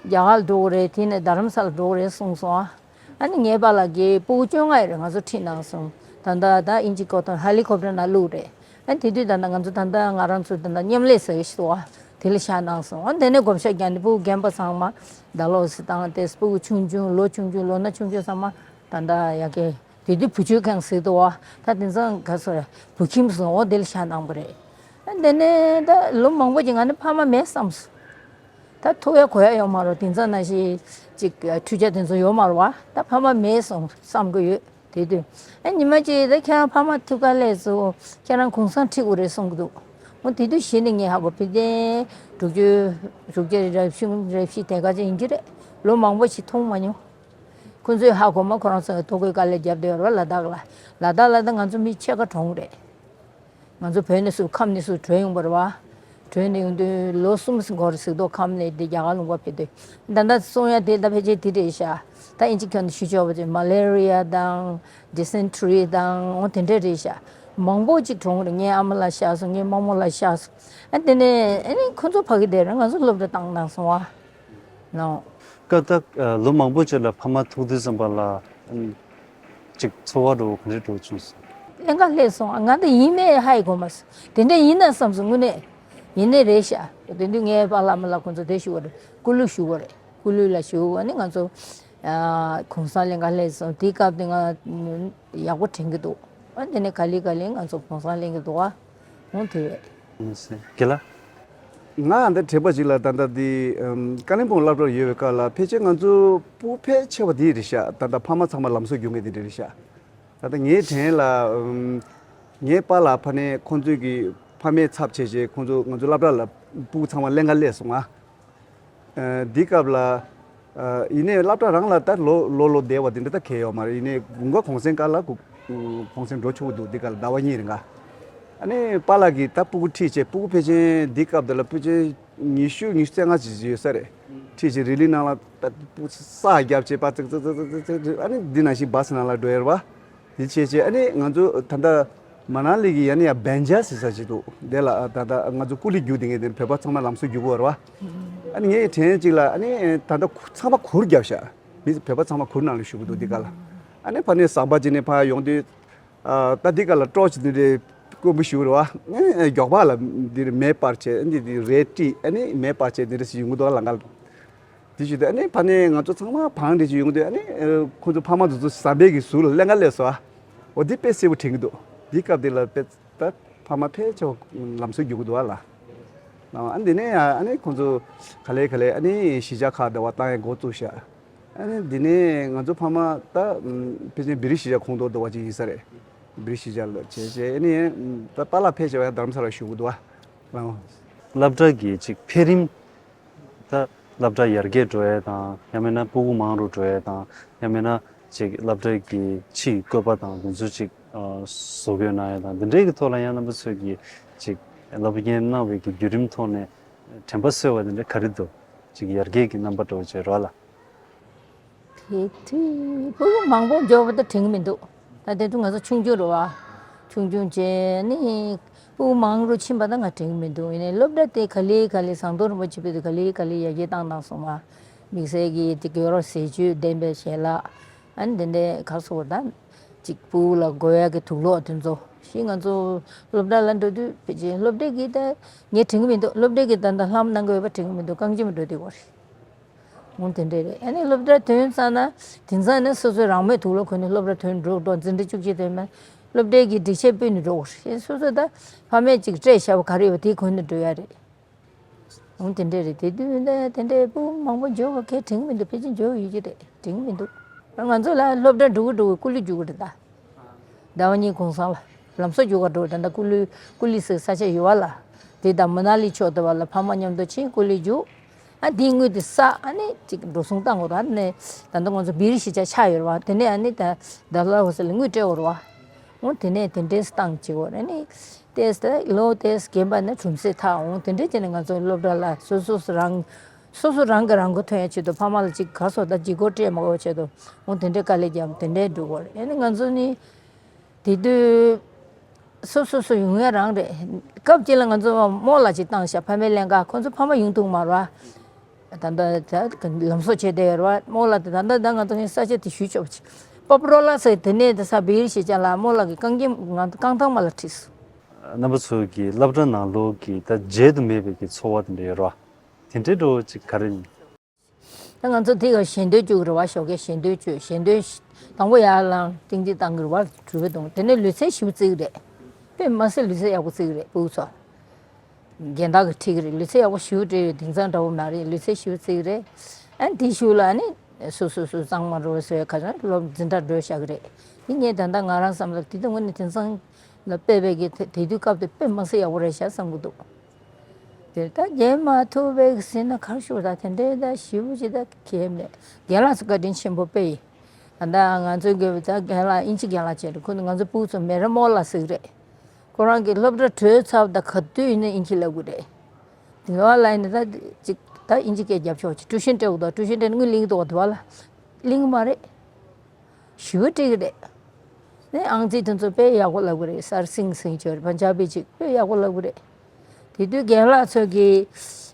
རྒྱ་གར་ལ་འགྲོ་གི་རེད། དེ་ནས་རྡ་རམ་ས་ལ་འགྲོ་གི་རེད་གསུངས་སོང་ཨ། ཨ་ནི་ངའི་པཱ་ལགས་ཀྱིས་སྤུ་གུ་བཅོ་ལྔ་ཡོད་རེད། ང་ཚོ་ཁྲིད་གནང་སོང་། ད་ལྟ་ད་ཨིན་ཇི་ཀོ་ཐོན་ཧེ་ལི་ཀོབ་ཊར་ནང་བླུགས་རེད། ཨ་དེ་དུས་ད་ལྟ་ང་ཚོ་ད་ལྟ་ང་རང་ཚོ་ད་ལྟ་མཉམ་ལས་ཟེར་གྱི་ཞིག་འདུག་ཨ། དེ་ལ་བཞག་གནང་སོང་། ཨ་དེ་ནས་བགོ་བཤའ་རྒྱག་ནས་སྤུ་གུ་རྒན་པ་ཚང་མ་ཌལ་ཧོ་སི་བཏང་སྟེ་སྤུ་གུ་ཆུང་ཆུང་ལོ་ཆུང་ཆུང་ལོ་ན་ཆུང་ཆུང་ཚང་མ་ད་ལྟ་ཡ་གི་དེ་དུས་བུ་བཅོལ་ཁང་ཟེར་འདུག་ཨ། ད་དེང་སང་ག་ཚོད་བུ་ཁྱིམ་སོང་འོ་དེ་ལ་བཞག་གནང་པ་རེད། ཨ་དེ་ནས་ད་ལོ་མང་པོ་ཅིག་ང་ནི་ཕ་མ་མེད་བསམ་སོང་། ད་ཐུག་ཡ་གོ་ཡ་ཡོད་མ་རེད། དེང་སང་ནང་བཞིན་ཅིག་འཕྲུལ་ཆས་དེ་ཚོ་ཡོད་མ་རེད་བ། ད་ཕ་མ་མེད་སོང་བསམ་གི་ཡོད། དེ་དུས་ཨ་ཉི་མ་གཅིག་ད་ཁྱེད་རང་ཕ་མ་ཐུག་ག་སླེབས་སོང་། ཁྱེད་རང་གུང་སེང་ཁྲིད་དགོས་རེད་གསུང་གི་འདུག་འོ་དེ་དུས་གཞི་ནས་ངས་ཧ་གོ། ཕི་དེ་དྲུག་ཅུ་དྲུག་ཅུ་རེ་རེ་བཞི་རེ་བཞི་དེ་ག་ཚོད་ཡིན་གྱི་རེད། ལོ་མང་པོ་ཞིག་མཐོང་མ་མྱོང་། ཁོ་ཚོས་ཧ་གོ་མ་ཁོ་རང་ཚོ་ཐོ་འགོད་དཀའ་ལས་བརྒྱབ་བསྡད་ཡོད་རེད་བ། ལ་དྭགས་ལ། ལ་དྭགས་ལ་ད་ང་ཚོ་མི་ཕྱེད་ཀ་གྲོངས་རེད། ང་ཚོ་བོད་ནས་སུ་ཁམས་ནས་སུ་བྲོས་ཡོང་བ་རེད་བ། བྲོས་ནས་ཡོང་དུས་ལོ་གསུམ་ཙམ་འགོར་ཟིག་ཏོ་ཁམས་ནས་དེ་རྒྱ་གར་ལུང་པ་ཕེབས་དུས། ད་ལྟ་གསུང་ཡ་དེ་ད་ཕལ་ཆེར་དེ་རེད་ཤག་ད་ཨིན་ཇི་ཁྱོན་ནས་ཞུ་ཆོག་པ་ཅིག་མ་ལེ་རི་ཡ་དང་ཌི་སེན་ཊི་རི་དང་འོ་དེ་འདྲ་རེད་ཤག་མང་པོ་ཅིག་གྲོངས་རེད། ངའི་ཨ་མ་ལ་ཤ་སོང་། ངའི་རྨོ་མོ་ལ་ཤ་སོང་། ཨ་དེ་ནས་ཨ་ནི་ཁོ་ཚོ་ཕ་གི་དེ་རེད། ང་ཚོ་སློབ་གྲྭ་བཏང་གནང་སོང་བ། ནོ། སྐབས་དེ་ལོ་མང་པོ་ཅིག་ལ་ཕ་མ་ཐུག་དུས་ཙམ་པ་ལ་ཅིག་ཚོར་བ་འདྲ་བོ་ག་འདྲ་འདྲ་བོ་བྱུང་སོང་། ཀླན་ཀ་སླེབས་སོང་། ང་འདི་ཡིན་མེད་ཧ་ཡི་གོ་མ་སོང་། དེ་འདྲ་ཡིན་ན་བསམ་སོང་། དངོས་གནས་ཡིན་ནི་རེད་ཤག་དེ་དུས་ངའི་པཱ་ལགས་མ་ལགས་ཁོང་ཚོ་དེ་ཞུ་བ་རེད། སྐུ་ལུས་ཞུ་བ་རེད། སྐུ་ལུས་ལ་ཞུ་བ་ནི་ང་ཚོ་གུང་སེང་ལེན་ག་སླེབས་སོང་། དེའི་སྐབས་དེ་ང་ཡག་པོ་དྲན་གི་འདུག་ཨ་དེ་ནས་ག་ལེ་ག་ལེ་ང་ཚོ་གུང་སེང་ལེན་གི་འདུག་ཨ། འོང་དེ་རེད། ཨ་ནི་སེ་རྒན་ལགས། ང་འདི་དྲན་པ་ཞིག་ལ་ད་ལྟ་འདི་ཀ་ལིམ་པོང་སློབ་གྲྭར་ཡོད་པའི་སྐབས་ལ་ཕལ་ཆེར་ང་ཚོ་སྤུ་གུ་ཕལ་ཆེ་བ་འདི་རེད་ཤག་ད་ལྟ་ཕ་མ་ཚང་མ་ལམ་སང་རྒྱུག་མཁན་འདི་འདྲ་རེད་ཤག་ད་ལྟ་ངའི་དྲན་ལ་ངའི་པཱ་ལགས་ཕ་ནས་ཁོང་ཚོའི་གི་ཕ་མའི་ཚབ་བྱས་བྱས་ཁོང་ཚོ་ང་ཚོ་སློབ་གྲྭ་ལ་སྤུ་གུ་ཚང་མ་ལེན་ག་སླེབས་སོང་ང་། འདི་སྐབས་ལ། ཡིན་ནའི་སློབ་གྲྭ་རང་ལ་ད་ལོ་ལོ་ལོ་བསྡད་པ་དེ་འདྲ་ད་གལ་ཡོད་མ་རེད། ཡིན་ནའི་དགུན་ཁ་གུང་སེང་སྐབས་ལ་གུ་གུང་སེང་འགྲོ་ཆོག་གི་འདུག་འདི་སྐབས་ལ་ཟླ་བ་གཉིས་རིང་ག་ཨ་ནི་པཱ་ལགས་ཀྱིས་ད་སྤུ་གུ་ཁྲིད་བྱས། སྤུ་གུ་ཕལ་ཆེར་འདི་སྐབས་དེ་ལ་ཕལ་ཆེར་ཉི་ཤུ་ཉི་ཤུ་རྩ་ལྔ་ཅིག་ཡོད་ས་རེད། ཁྲིད་བྱས་རི་ལི་ནང་ལ་ད་སྤུ་ས་བརྒྱབ་བྱས་པ་ཙིག་ཙིག་ཙིག་ཙིག་ཙིག་ཨ་ནི་འདི་ནང་བཞིན་བྷ་སི་ནང་ལ་འགྲོ་ཡ་རེད་བ། དེ་བྱས་བྱས་ཨ་ནི་ང་ཚོ་ད་ལྟ་མ་ན་ལི་གི་ཡ་ནི་ཡ་བན་ཇར་ཟེར་ས་ཞིག་འདུག་དེ་ལ་ད་ལྟ་ང་ཚོ་ཀུ་ལི་རྒྱུག་དེ་ངས་དེ་བོད་པ་ཚང་མ་ལམ་སང་རྒྱུག་གི་ཡོད་རེད་བ། ཨ་ནི་ངའི་དྲན་གཅིག་ལ་ཨ་ནི་ད་ལྟ་ཚང་མ་གུར་བརྒྱབ་ཤག་མི་བོད་པ་ཚང་མ་གུར་ནང་ལ་བཞུགས་ཀྱི་འདུག་འདི་ག་ལ། ཨ་ནི་ཕ་ནས་ཟམ་པ་ཅིག་ནས་ཕར་ཡོང་དུས་ད་འདི་ག་ལ་ཀྲོ་ཅིག་འདི་འདྲའི་དཀོན་པོ་ཞིག་རེད་བ། མགྱོགས་པ་ལ་འདིར་མེ་སྤར་བྱས་འདི་འདི་རས་དཀྲིས་ཨ་ནི་མེ་སྤར་བྱས་འདི་འདྲ་ཞིག་ཡོང་གི་འདུག་ལ་ང་ལ། དེ་བྱས་ཏེ་ཨ་ནི་ཕ་ནས་ང་ཚོ་ཚང་མ་བང་འདྲེ་ཅིག་ཡོང་དུས་ཨ་ནི་ཁོ་ཚོ་ཕ་མ་ཚོ་ཚོ་ཟམ་པའི་གི་ཟུར་ལ་ཀླན་ཀ་སླེབས་སོང་ཨ། འོ་འདི་དཔེ་གསལ་པོ་དྲན་གྱི་འདུག་འདི་སྐབས་འདི་ལ་དཔེ་ད་ཕ་མ་ཕལ་ཆེ་བ་ལམ་སང་རྒྱུག་གི་འདུག་ཨ་ལ། ཨ་འདི་ནས་ཨ་ནི་ཁོ་ཚོ་ག་ལེ་ག་ལེ་ཨ་ནི་གཞིས་ཆགས་ཁག་འདྲ་བ་བཏང་ཡ་འགོ་བཙུགས་ཤག་ཨ་ནི་འདི་ནས་ང་ཚོ་ཕ་མ་ད་ཕལ་ཆེར་བི་རི་གཞིས་ཆགས་ཁོངས་གཏོགས་འདྲ་བ་ཅིག་ཡིན་ས་རེད། བི་རི་གཞིས་ཆགས་ལ་བྱས་བྱས་ཨ་ནི་ད་པཱ་ལགས་ཕལ་ཆེ་བ་ཡང་རྡ་རམ་ས་ལ་བཞུགས་གི་འདུག་ཨ། སློབ་གྲྭ་གི་ཅིག་འཕེལ་རིམ། ད་སློབ་གྲྭ་ཡར་རྒྱས་འགྲོ་ཡས་དང་ཡང་མིན་ན་སྤུ་གུ་མང་རུ་འགྲོ་ཡས་དང་ཡང་མིན་ན་ཅིག་སློབ་གྲྭ་གི་ཕྱིའི་བཀོད་པ་དང་དེ་ཚོ་ཅིག་བཟོ་དགོས་གནང་ཡས་དང་དེ་འདྲའི་གི་ཐོག་ལ་ཡང་རྣམ་པ་ཚོས་ཀྱི་ཅིག་སློབ་གཉེར་གནང་བའི་གི་བརྒྱུད་རིམ་ཐོག་ནས་དྲན་པ་གསོས་པ་དེ་འདྲ་ག་རེ་འདུག་ཅིག་ཡར་རྒྱས་ཀྱི་རྣམ་པ་འདྲ་བོ་ཅིག་རོ་ལ། དེ་དུས་སྤུ་གུ་མང་པོ་འབྱོར་བ་ད་དྲན་གི་མི་འདུག་ད་དེ་དུས་ང་ཚོ་ཆུང་ཆུང་རེད་བ། ཆུང་ཆུང་བྱས་ནི་སྤུ་གུ་མང་རུ་ཕྱིན་པ་ད་ང་དྲན་གི་མི་འདུག་ཡིན་ནའི་སློབ་གྲྭ་དེ་ག་ལེ་ག་ལེ་ཟམ་གདོང་རིན་པོ་ཆེ་ཕེབས་དུས་ག་ལེ་ག་ལེ་ཡར་རྒྱས་བཏང་བཏང་སོང་བ། དམིགས་བསལ་གྱི་དེ་དགོས་རོགས་ཟས་བཅུད་ལྡན་པའི་ཞལ་ལག་ཨ་ནི་དེ་འདྲའི་ག་སོ་ད་ཅིག་སྤུ་གུ་ལ་དགོས་ཡ་གི་དུག་སློག་དེ་ཚོ་ཞིག་ང་ཚོ་སློབ་གྲྭ་ལ་འགྲོ་དུས་ཕལ་ཆེར་སློབ་གྲྭ་གི་ད་ངས་དྲན་གི་མི་འདུག་སློབ་གྲྭ་གི་ད་ད་ལྷམ་གནང་གི་ཡོད་པ་དྲན་གི་མི་འདུག་རྐང་གཅིག་མ་འགྲོ་དུས་བར། འོང་དེ་འདྲས་རེད། ཨ་ནི་སློབ་གྲྭ་ཐོན་ཙང་ན་དེང་སང་ནི་སོ་སོའི་རང་མོས་དུག་སློག་གོན་ནས་སློབ་གྲྭ་ཐོན་འགྲོ་འགྲོ་འཛིན་གྲྭ་བཅུ་གཅིག་ཐོན་མ་སློབ་གྲྭའི་གི་སྒྲིག་ཆས་སྤུད་ནས་འགྲོ་དགོས་རེད། སོ་སོ་ད་ཕ་མས་ཅིག་སྤྲད་བཞག་པ་ག་རེ་ཡོད་པ་དེ་གོན་ནས་འགྲོ་ཡ་རེད། འོང་དེ་འདྲས་རེད། དེ་དུས་ད་དེ་འདྲས་སྤུ་གུ་མང་པོ་འབྱོར་བ་གས་དྲན་གི་མི་འདུག་ཕལ་ཆེར་འབྱོར་ཡོད་ཀྱི་རེད། དྲན་གི་མི་འདུག་ང་ཚོ་ལ་སློབ་གྲྭ་འགྲོ་གི་འགྲོ་གི་ཀུ་ལུ་རྒྱུག་གི་རེད་ད། ཟླ་བ་གཉིས་གུང་སེང་ལ་ལམ་སང་རྒྱུག་ག་འགྲོ་ད་ལྟ་ཀུ་ལུ་ཀུ་ལུ་ཟེར་ས་ཆ་ཡོད་བ་ལ། དེ་དང་མ་ན་ལི་ཕྱོགས་དེ་བ་ལ་ཕ་མ་མཉམ་དུ་ཕྱིན་ཀུ་ལུ་རྒྱུག་ཨ་དེའི་དངུལ་དེ་ས་ཨ་ནི་ཅིག་འགྲོ་སོང་བཏང་དགོས་ར་ནས་ད་ལྟ་ང་ཚོ་བིར་གཞིས་ཆགས་ཆགས་ཡོད་རེད་བ། དེ་ནས་ཨ་ནི་ད་ཌལ་ཧོ་སི་ལ་དངུལ་སྤྲད་དགོས་རེད་བ། འོ་དེ་ནས་དེ་འདྲས་བཏང་བྱེད་དགོས་རེད་ནི། ཏེས་ད་ལོ་ཏེས་རྒན་པ་ནི་གྲུམ་སེ་ཐག་འོང་དེ་འདྲས་བྱས་ནས་ང་ཚོ་སློབ་གྲྭ་ལ་སོ་སོ་སོ་རང་སོ་སོ་རང་གི་རང་མགོ་ཐོན་ཡ་ཆེད་དུ་ཕ་མ་ལ་ཅིག་ག་སོ་ད་ལྗིད་ཁོག་སྤྲད་མ་དགོས་ཆེད་དུ་འོ་དེ་འདྲས་དཀའ་ལས་རྒྱབ་དེ་འདྲས་འགྲོ་དགོས་རེད། ཨ་ནི་ང་ཚོ་ནི་དེ་དུས་སོ་སོ་སོ་ཡོང་ཡ་རང་རེད། སྐབས་གཅིག་ལ་ང་ཚོ་རྨོ་ལགས་ཅིག་བཏང་ཤག་ཕ་མའི་ལྷན་ཁག་ཁོ་ཚོ་ཕ་མ་ཡོང་ཐུབ་མ་རེད་བ། ད་ལྟ་ད་ལམ་སང་བྱས་བསྡད་ཡོད་རེད་བ། རྨོ་ལགས་དེ་ད་ལྟ་ད་ང་ཚོ་ནི་ས་ཆ་དེ་ཞུ་ཆོག་པ་ཅིག་པ་པུ་རོ་ལ་ཟེར་དེ་ནས་དེ་ས་བེ་ཡིར་ཞེས་བྱ་ལ་རྨོ་ལགས་ཀྱི་རྐང་རྒྱན་ང་རྐང་ཐང་མ་ལ་ཁྲིད་སོང་། རྣམ་པ་ཚོ་གི་སློབ་གྲྭ་ནང་ལོགས་ཀྱི་ད་བརྗེད་དུ་མེད་པའི་གི་འཚོ་བ་དེ་འདྲ་ཡོད་རེད་བ། དེ་འདྲའི་འགྲོ་ཅིག་ག་རེ་ཡིན། ད་ང་ཚོ་དེ་ག་ཞལ་འདོན་བཅུག་རེད་བ། ཞོགས་ཀས་ཞལ་འདོན་བཅུག་ཞལ་འདོན་དང་པོ་ཡར་ལངས་ཏིང་ཏིང་བཏང་གི་རེད་བ། གྲུ་པའི་གདོང་དེ་ནས་ལུས་རྩལ་ཞིབ་བརྩི་གི་རེད། དཔེ་མ་སྲིད་ལུས་རྩལ་ཡག་པོ་བརྩི་གི་རེད་ཕྲུ་གུ་ཚོ། རྒན་བདག་གིས་ཁྲིད་ཀྱི་རེད། ལུས་རྩལ་ཡག་པོ་ཞེ་པོ་སྤྲད་ཡོད། དེང་སང་འདྲ་པོ་མ་རེད། ལུས་རྩལ་ཞེ་པོ་བརྩི་གི་རེད། ཨ་ནི་དེའི་གཞུག་ལ་ཨ་ནི་སོ་སོ་སོ་གཙང་མ་རོལ་བཟོས་ཁ་སང་སློབ་འཛིན་གྲྭ་འགྲོ་བཞག་གི་རེད། དེ་ངས་ད་ལྟ་ང་རང་བསམ་ལ་དེ་དུས་དངོས་གནས་དེང་སང་ལ་དཔེ་བས་ཀྱི་དེ་དེ་དུས་སྐབས་དེ་དཔེ་མ་སྲིད་ཡག་པོ་རེད་ཤག་བསམ་གྱི་འདུག་དེ་ད་རྒན་མ་ཐུག་པའི་ཟིན་ན་གར་ཤོར་ད་དེ་འདྲའི་ད་ཞེ་པོ་ཅིག་ད་གལ་མེད། རྒན་ལགས་སུ་བཀའ་དྲིན་ཆེན་པོ་དཔེ་ཡིན། ད་ལྟ་ང་ཚོའི་དགེ་བའི་ད་རྒན་ལགས་དབྱིན་ཇི་རྒན་ལགས་བྱས་རེད། ཁོ་ནི་ང་ཚོ་ཕྲུ་གུ་ཚོ་མེ་ར་རྨོ་ལགས་ཟེར་གི་རེད། ཁོ་རང་གི་སློབ་གྲྭ་གྲོལ་ཚར་བ་དང་ག་དུས་ཡིན་ན་དབྱིན་ཇི་བསླབ་གི་རེད། དེ་བ་ལ་ཡིན་ན་ད་ཅིག་ད་དབྱིན་ཇི་སྐད་རྒྱབ་ཆོག་ཅིག་ཀྲུའུ་ཤན་སྤྲད་དགོས་དང་ཀྲུའུ་ཤན་སྤྲད་ན་དངུལ་ལེན་གི་འདུག་བ། དེ་བ་ལ་ལེན་གི་མ་རེད། ཞེ་པོ་སྤྲད་གི་རེད། ནས་ཨང་རྩིས་དེ་ཚོ་དཔེ་ཡག་པོ་བསླབ་གི་རེད། སར་སིང་སིང་བྱས་རེད། པན་ཇ་བི་ཅིག་དཔེ་ཡག་པོ་བསླབ་གི་རེད། དེ་དུས་རྒན་ལགས་ཚོ་གིས་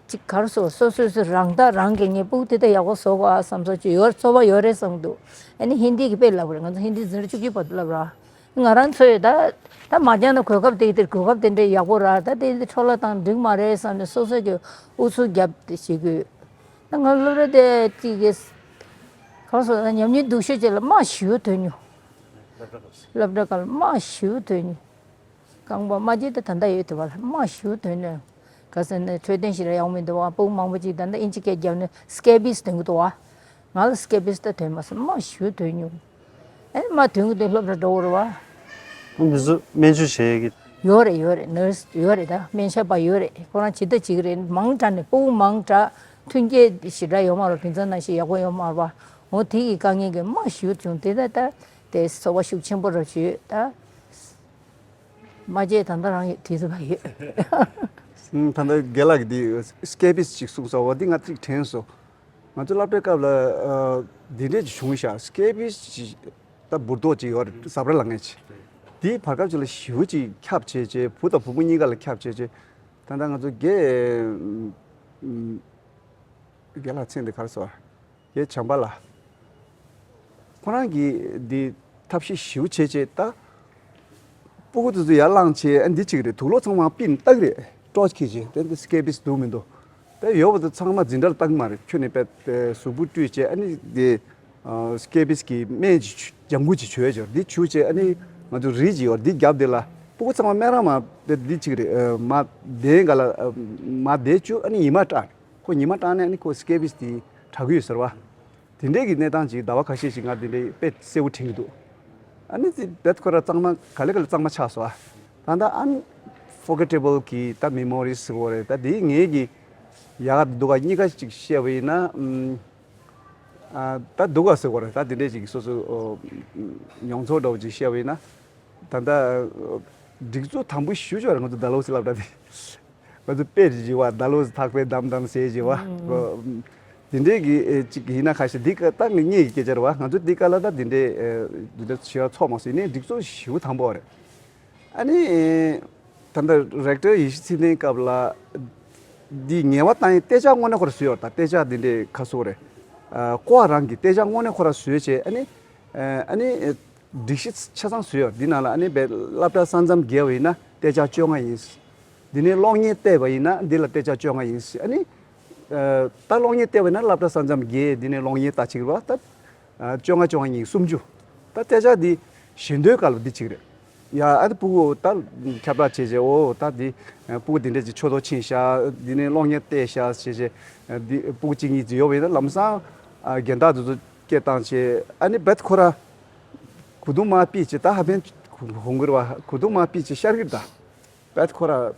ཅིག་གར་སོ་སོ་སོ་སོ་རང་ད་རང་གི་ངའི་ཕྲུ་གུ་དེ་ད་ཡག་པོ་བཟོ་དགོས་ཨ་བསམ་སོ་ཅིག་ཡོད་རེད། རྩོལ་བ་ཡོད་རེད་བསམ་གི་འདུག་ཨ་ནི་ཧིན་དི་གི་དཔེ་བསླབ་གི་རེད། ང་ཚོ་ཧིན་དི་འཛིན་གྲྭ་བཅུ་གཅིག་བར་དུ་བསླབ་ར། ང་རང་ཚོས་ད་ད་མ་སྦྱངས་ན་གོ་སྐབས་དེ་དེར་གོ་སྐབས་དེ་འདྲ་ཡག་པོ་ར་ད་དེ་འདི་འཕྲོ་བརླག་བཏང་འགྲིག་མ་རེད་བསམ་ནས་སོ་སོ་གི་ཨུ་ཚུགས་རྒྱབ་དེ་བྱེད་དགོས། ད་ང་སློབ་གྲྭ་དེ་གཅིག་གི་གང་སོང་ད་ཉམས་མྱོང་སྡུག་ཤོས་ཅིག་ལ་དམག་ཞེ་པོ་ཐོན་མྱོང་། སློབ་གྲྭ་སྐབས་ལ་དམག་ཞེ་པོ་ཐོན་མྱོང་། རྐང་པ་དམར་རྗེན་དེ་ད་ལྟ་ཡོད་དེ་བ་ལ་དམག་ཞེ་པོ་ཐོན་ནས། ག་ཟེར་ན་འཕྲོད་བསྟེན་ཞིག་ལ་ཡག་མི་འདུག་བ། ཕྲུ་གུ་མང་པོ་ཅིག་ད་ལྟ་དབྱིན་ཇི་སྐད་རྒྱབ་ནས་སི་ཀེ་བིས་ཐོན་གི་འདུག་བ། ང་ལ་སི་ཀེ་བིས་ད་ཐོན་མ་སོང་། དམག་ཞེ་པོ་ཐོན་མྱོང་། ཨེ་མ་ཐོན་གི་འདུག་སློབ་གྲྭ་འགྲོ་དགོས་རེད་བ། འདི་ཚོ་སྨན་བཅོས་བྱེད་ཀྱི། ཡོད་རེད་ཡོད་རེད། ནར་སི་ཡོད་རེད། ད་སྨན་ཞབས་པ་ཡོད་རེད། ཁོ་རང་ཇི་ལྟ་བྱེད་ཀྱི་རེད། མང་དྲགས་ནས་ཕྲུ་གུ་མང་དྲགས་མཐུན་རྐྱེན་ཞེ་དྲག་ཡོད་མ་རེད། དེང་སང་ནང་བཞིན་ཡག་པོ་ཡོད་མ་རེད་བ། འོ་དེ་གི་དཀའ་ངལ་གྱིས་དམག་ཞེ་པོ་བྱུང་། དེ་ད་ད་དེ་ཚོར་བ་ཤུགས་ཆེན་པོ་རེ་བྱུང་ད། མ་བརྗེད་ད་ལྟ་རང་ཡོད་དུས་ཚོད་ཡོད། ཨུམ། ད་ལྟ་རྒན་ལགས་ཀྱིས་འདི་སི་ཀེ་བིས་ཅིག་གསུངས་སོང་བ། འདི་ང་ཅིག་དྲན་སོང་། ང་ཚོ་སློབ་གྲྭའི་སྐབས་ལ་ཨ་འདི་འདྲས་ཅིག་བྱུང་ཤག་སི་ཀེ་བིས་ཅིག་ད་འབུར་ཏོག་ཅིག་ཡོད་རེད། ཟབ་ར་ལ་ངེས་ཅིག་འདི་བར་སྐབས་ཅིག་ལ་ཞེ་པོ་ཅིག་ཁྱབ་བྱས་བྱས་བུ་དང་བུ་མོ་གཉིས་ཀ་ལ་ཁྱབ་བྱས་བྱས། ད་ལྟ་ང་ཚོ་རྒན་ཨུམ། རྒན་ལགས་མཚན་འདི་ག་རེ་ཟེར་བ། ཡའི་བྱམས་པ་ལགས། ཁོ་རང་གིས་འདི་ཐབས་ཤེས་ཞེ་པོ་བྱས་བྱས་ད། སྤུ་གུ་དེ་ཚོ་ཡར་བླངས་བྱས་ཨ་འདི་བྱེད་ཀྱི་རེད། དུག་ལོག་ཚང་མ་པིན་བཏགས་རེད། ཀྲོག་ཁྱེར་བྱས་དེ་འདི་སི་ཀེ་བིས་འདུག་མི་འདུག་དེ་ཡོད་པ་དེ་ཚང་མ་འཛིན་གྲྭར་བཏང་མ་རེད། ཁྱོན་ནས་དཔེ་དེ་གཟུགས་པོ་བཀྲུས་བྱས་ཨ་ནི་དེ་སི་ཀེ་བིས་གི་སྨན་ཅིག་ལྗང་གུ་ཅིག་བྱུགས་ཡོད་ཅིག་འདི་བྱུགས་བྱས་ཨ་ནི་ང་ཚོ་རིལ་ཅིག་ཡོད་འདི་རྒྱབ་དེ་ལ་སྤུ་གུ་ཚང་མ་སྨན་རང་མ་དེ་འདི་བྱེད་ཀྱི་རེད། མ་དེ་ག་ལ་མ་དེ་བཅུག་ཨ་ནི་ཉི་མ་སྐྲག་ཁོ་ཉི་མ་སྐྲག་ནས་ཨ་ནི་ཁོ་སི་ཀེ་བིས་དེ་དྲག་གི་ཡོད་ཟེར་བ། དེ་འདྲའི་གི་གནས་སྟངས་ཅིག་ཟླ་བ་ཁ་ཤས་ཤིག་ང་དེ་འདྲའི་དཔེ་གསལ་པོ་དྲན་གྱི་འདུག་ཨ་ནི་ཙི་བེད་ཁོ་ར་གཙང་མ་ག་ལེ་ག་ལེ་གཙང་མ་ཆགས་སོང་ཨ། ད་ལྟ་ཨན་ཕོ་གེ་ཊེ་བལ་གི་ད་མེ་མོ་རི་ཟེར་བ་རེད། ད་དེ་ངེད་ཀྱི་ཡག་ག་སྡུག་ག་གཉིས་ཀ་ཅིག་བཤད་པ་ཡིན་ན་ཨམ། ཨ་ད་སྡུག་ག་ཟེར་བ་རེད། ད་དེ་འདྲའི་ཅིག་སོ་སོ་ཨོ་མྱོང་ཚོར་འདྲ་བོ་ཅིག་བཤད་པ་ཡིན་ན། ད་ལྟ་སྒྲིག་འཛུགས་དམ་པོ་ཞེ་པོ་ཅིག་ཡོད་རེད། ང་ཚོ་ཌལ་ཧོ་སི་སློབ་གྲྭ་དེ། ང་ཚོ་དཔེ་རེ་བྱེད་པ་ཌལ་ཧོ་སི་ཐག་པས་བསྡམས་བསྡམས་ཟེར་བྱེད་པ། དེ་འདྲའི་གི་ཨེ་ཅིག་ཡིན་ན་ཁ་ཤས་འདི་ག་ད་ངེད་གཉིས་ཀྱི་སྐད་ཆ་རེད་བ། ང་ཚོ་འདི་ག་ལ་ད་དེ་འདྲའི་ཨེ་འདི་འདྲ་ཞེ་དྲག་ཚོར་མ་སོང་། ཡིན་ནའི་སྒྲིག་འཛུགས་ཞེ་པོ་དམ་པོ་རེད། ཨ་ནི་ཨེ་ད་ལྟ་རེག་ཊར་ཡེ་ཤེས་ཚེ་བརྟན་སྐབས་ལ་འདི་ངལ་བ་བཏང་ཡའི་སྟོད་ཆ་དངོས་གནས་ཁོ་ར་བཟོས་ཡོད་རེད། ད་སྟོད་ཆ་འདི་འདྲའི་ཁ་སོ་རེད། ཨ་ཀོ་བ་རང་གི་སྟོད་ཆ་དངོས་གནས་ཁོ་ར་བཟོས་བྱས་ཨ་ནི་ཨ་ནི་སྒྲིག་གཞི་ཆ་ཚང་བཟོས་ཡོད། འདི་ནང་ལ་ཨ་ནི་བས་སློབ་གྲྭ་ས་མཚམས་བརྒལ་བ་ཡིན་ན་སྟོད་ཆ་བཅོ་ལྔ་ཡིན། འདི་ནས་གློག་བརྙན་བལྟས་པ་ཡིན་ན་འདི་ལ་སྟོད་ཆ་བཅོ་ལྔ་ཡིན། ཨ་ནི་ད་གློག་བརྙན་བལྟས་པ་ཡིན་ན་སློབ་གྲྭ་ས་མཚམས་བརྒལ་འདི་ནས་གློག་བརྙན་ལྟ་ཅིག་རེད་བ། ད་བཅོ་ལྔ་བཅོ་ལྔ་ཡིན་སུམ་ཅུ། ད་སྟོད་ཆ་འདི་ཞེ་འདོད་སྐབས་ལ་འདི་ཅིག་རེད། ཡ་ཨ་ནི་སྤུ་གུ་ད་ཁྱབ་བསྒྲགས་བྱས་བྱས་ཨོ་ད་འདི་སྤུ་གུ་འདི་འདྲས་ཅིག་ཆོས་ཐོག་ཕྱིན་ཤག་འདི་ནས་གློག་བརྙན་བལྟས་ཤག་བྱས་བྱས་འདི་སྤུ་གུ་གཅིག་གཉིས་ཅིག་ཡོད་པ་ཡིན་ན་ལམ་སང་རྒན་བདག་དེ་ཚོ་ སྐད་བཏང་བྱས་ཨ་ནི་བེད་ཁོ་ར་གུ་དུང་མ་པི་ཅི་ད་ཧ་ཕན་ཧོང་གུར་བ་གུ་དུང་མ་པི་ཅི་ཤར་གི་ད་བེད་ཁོ་ར་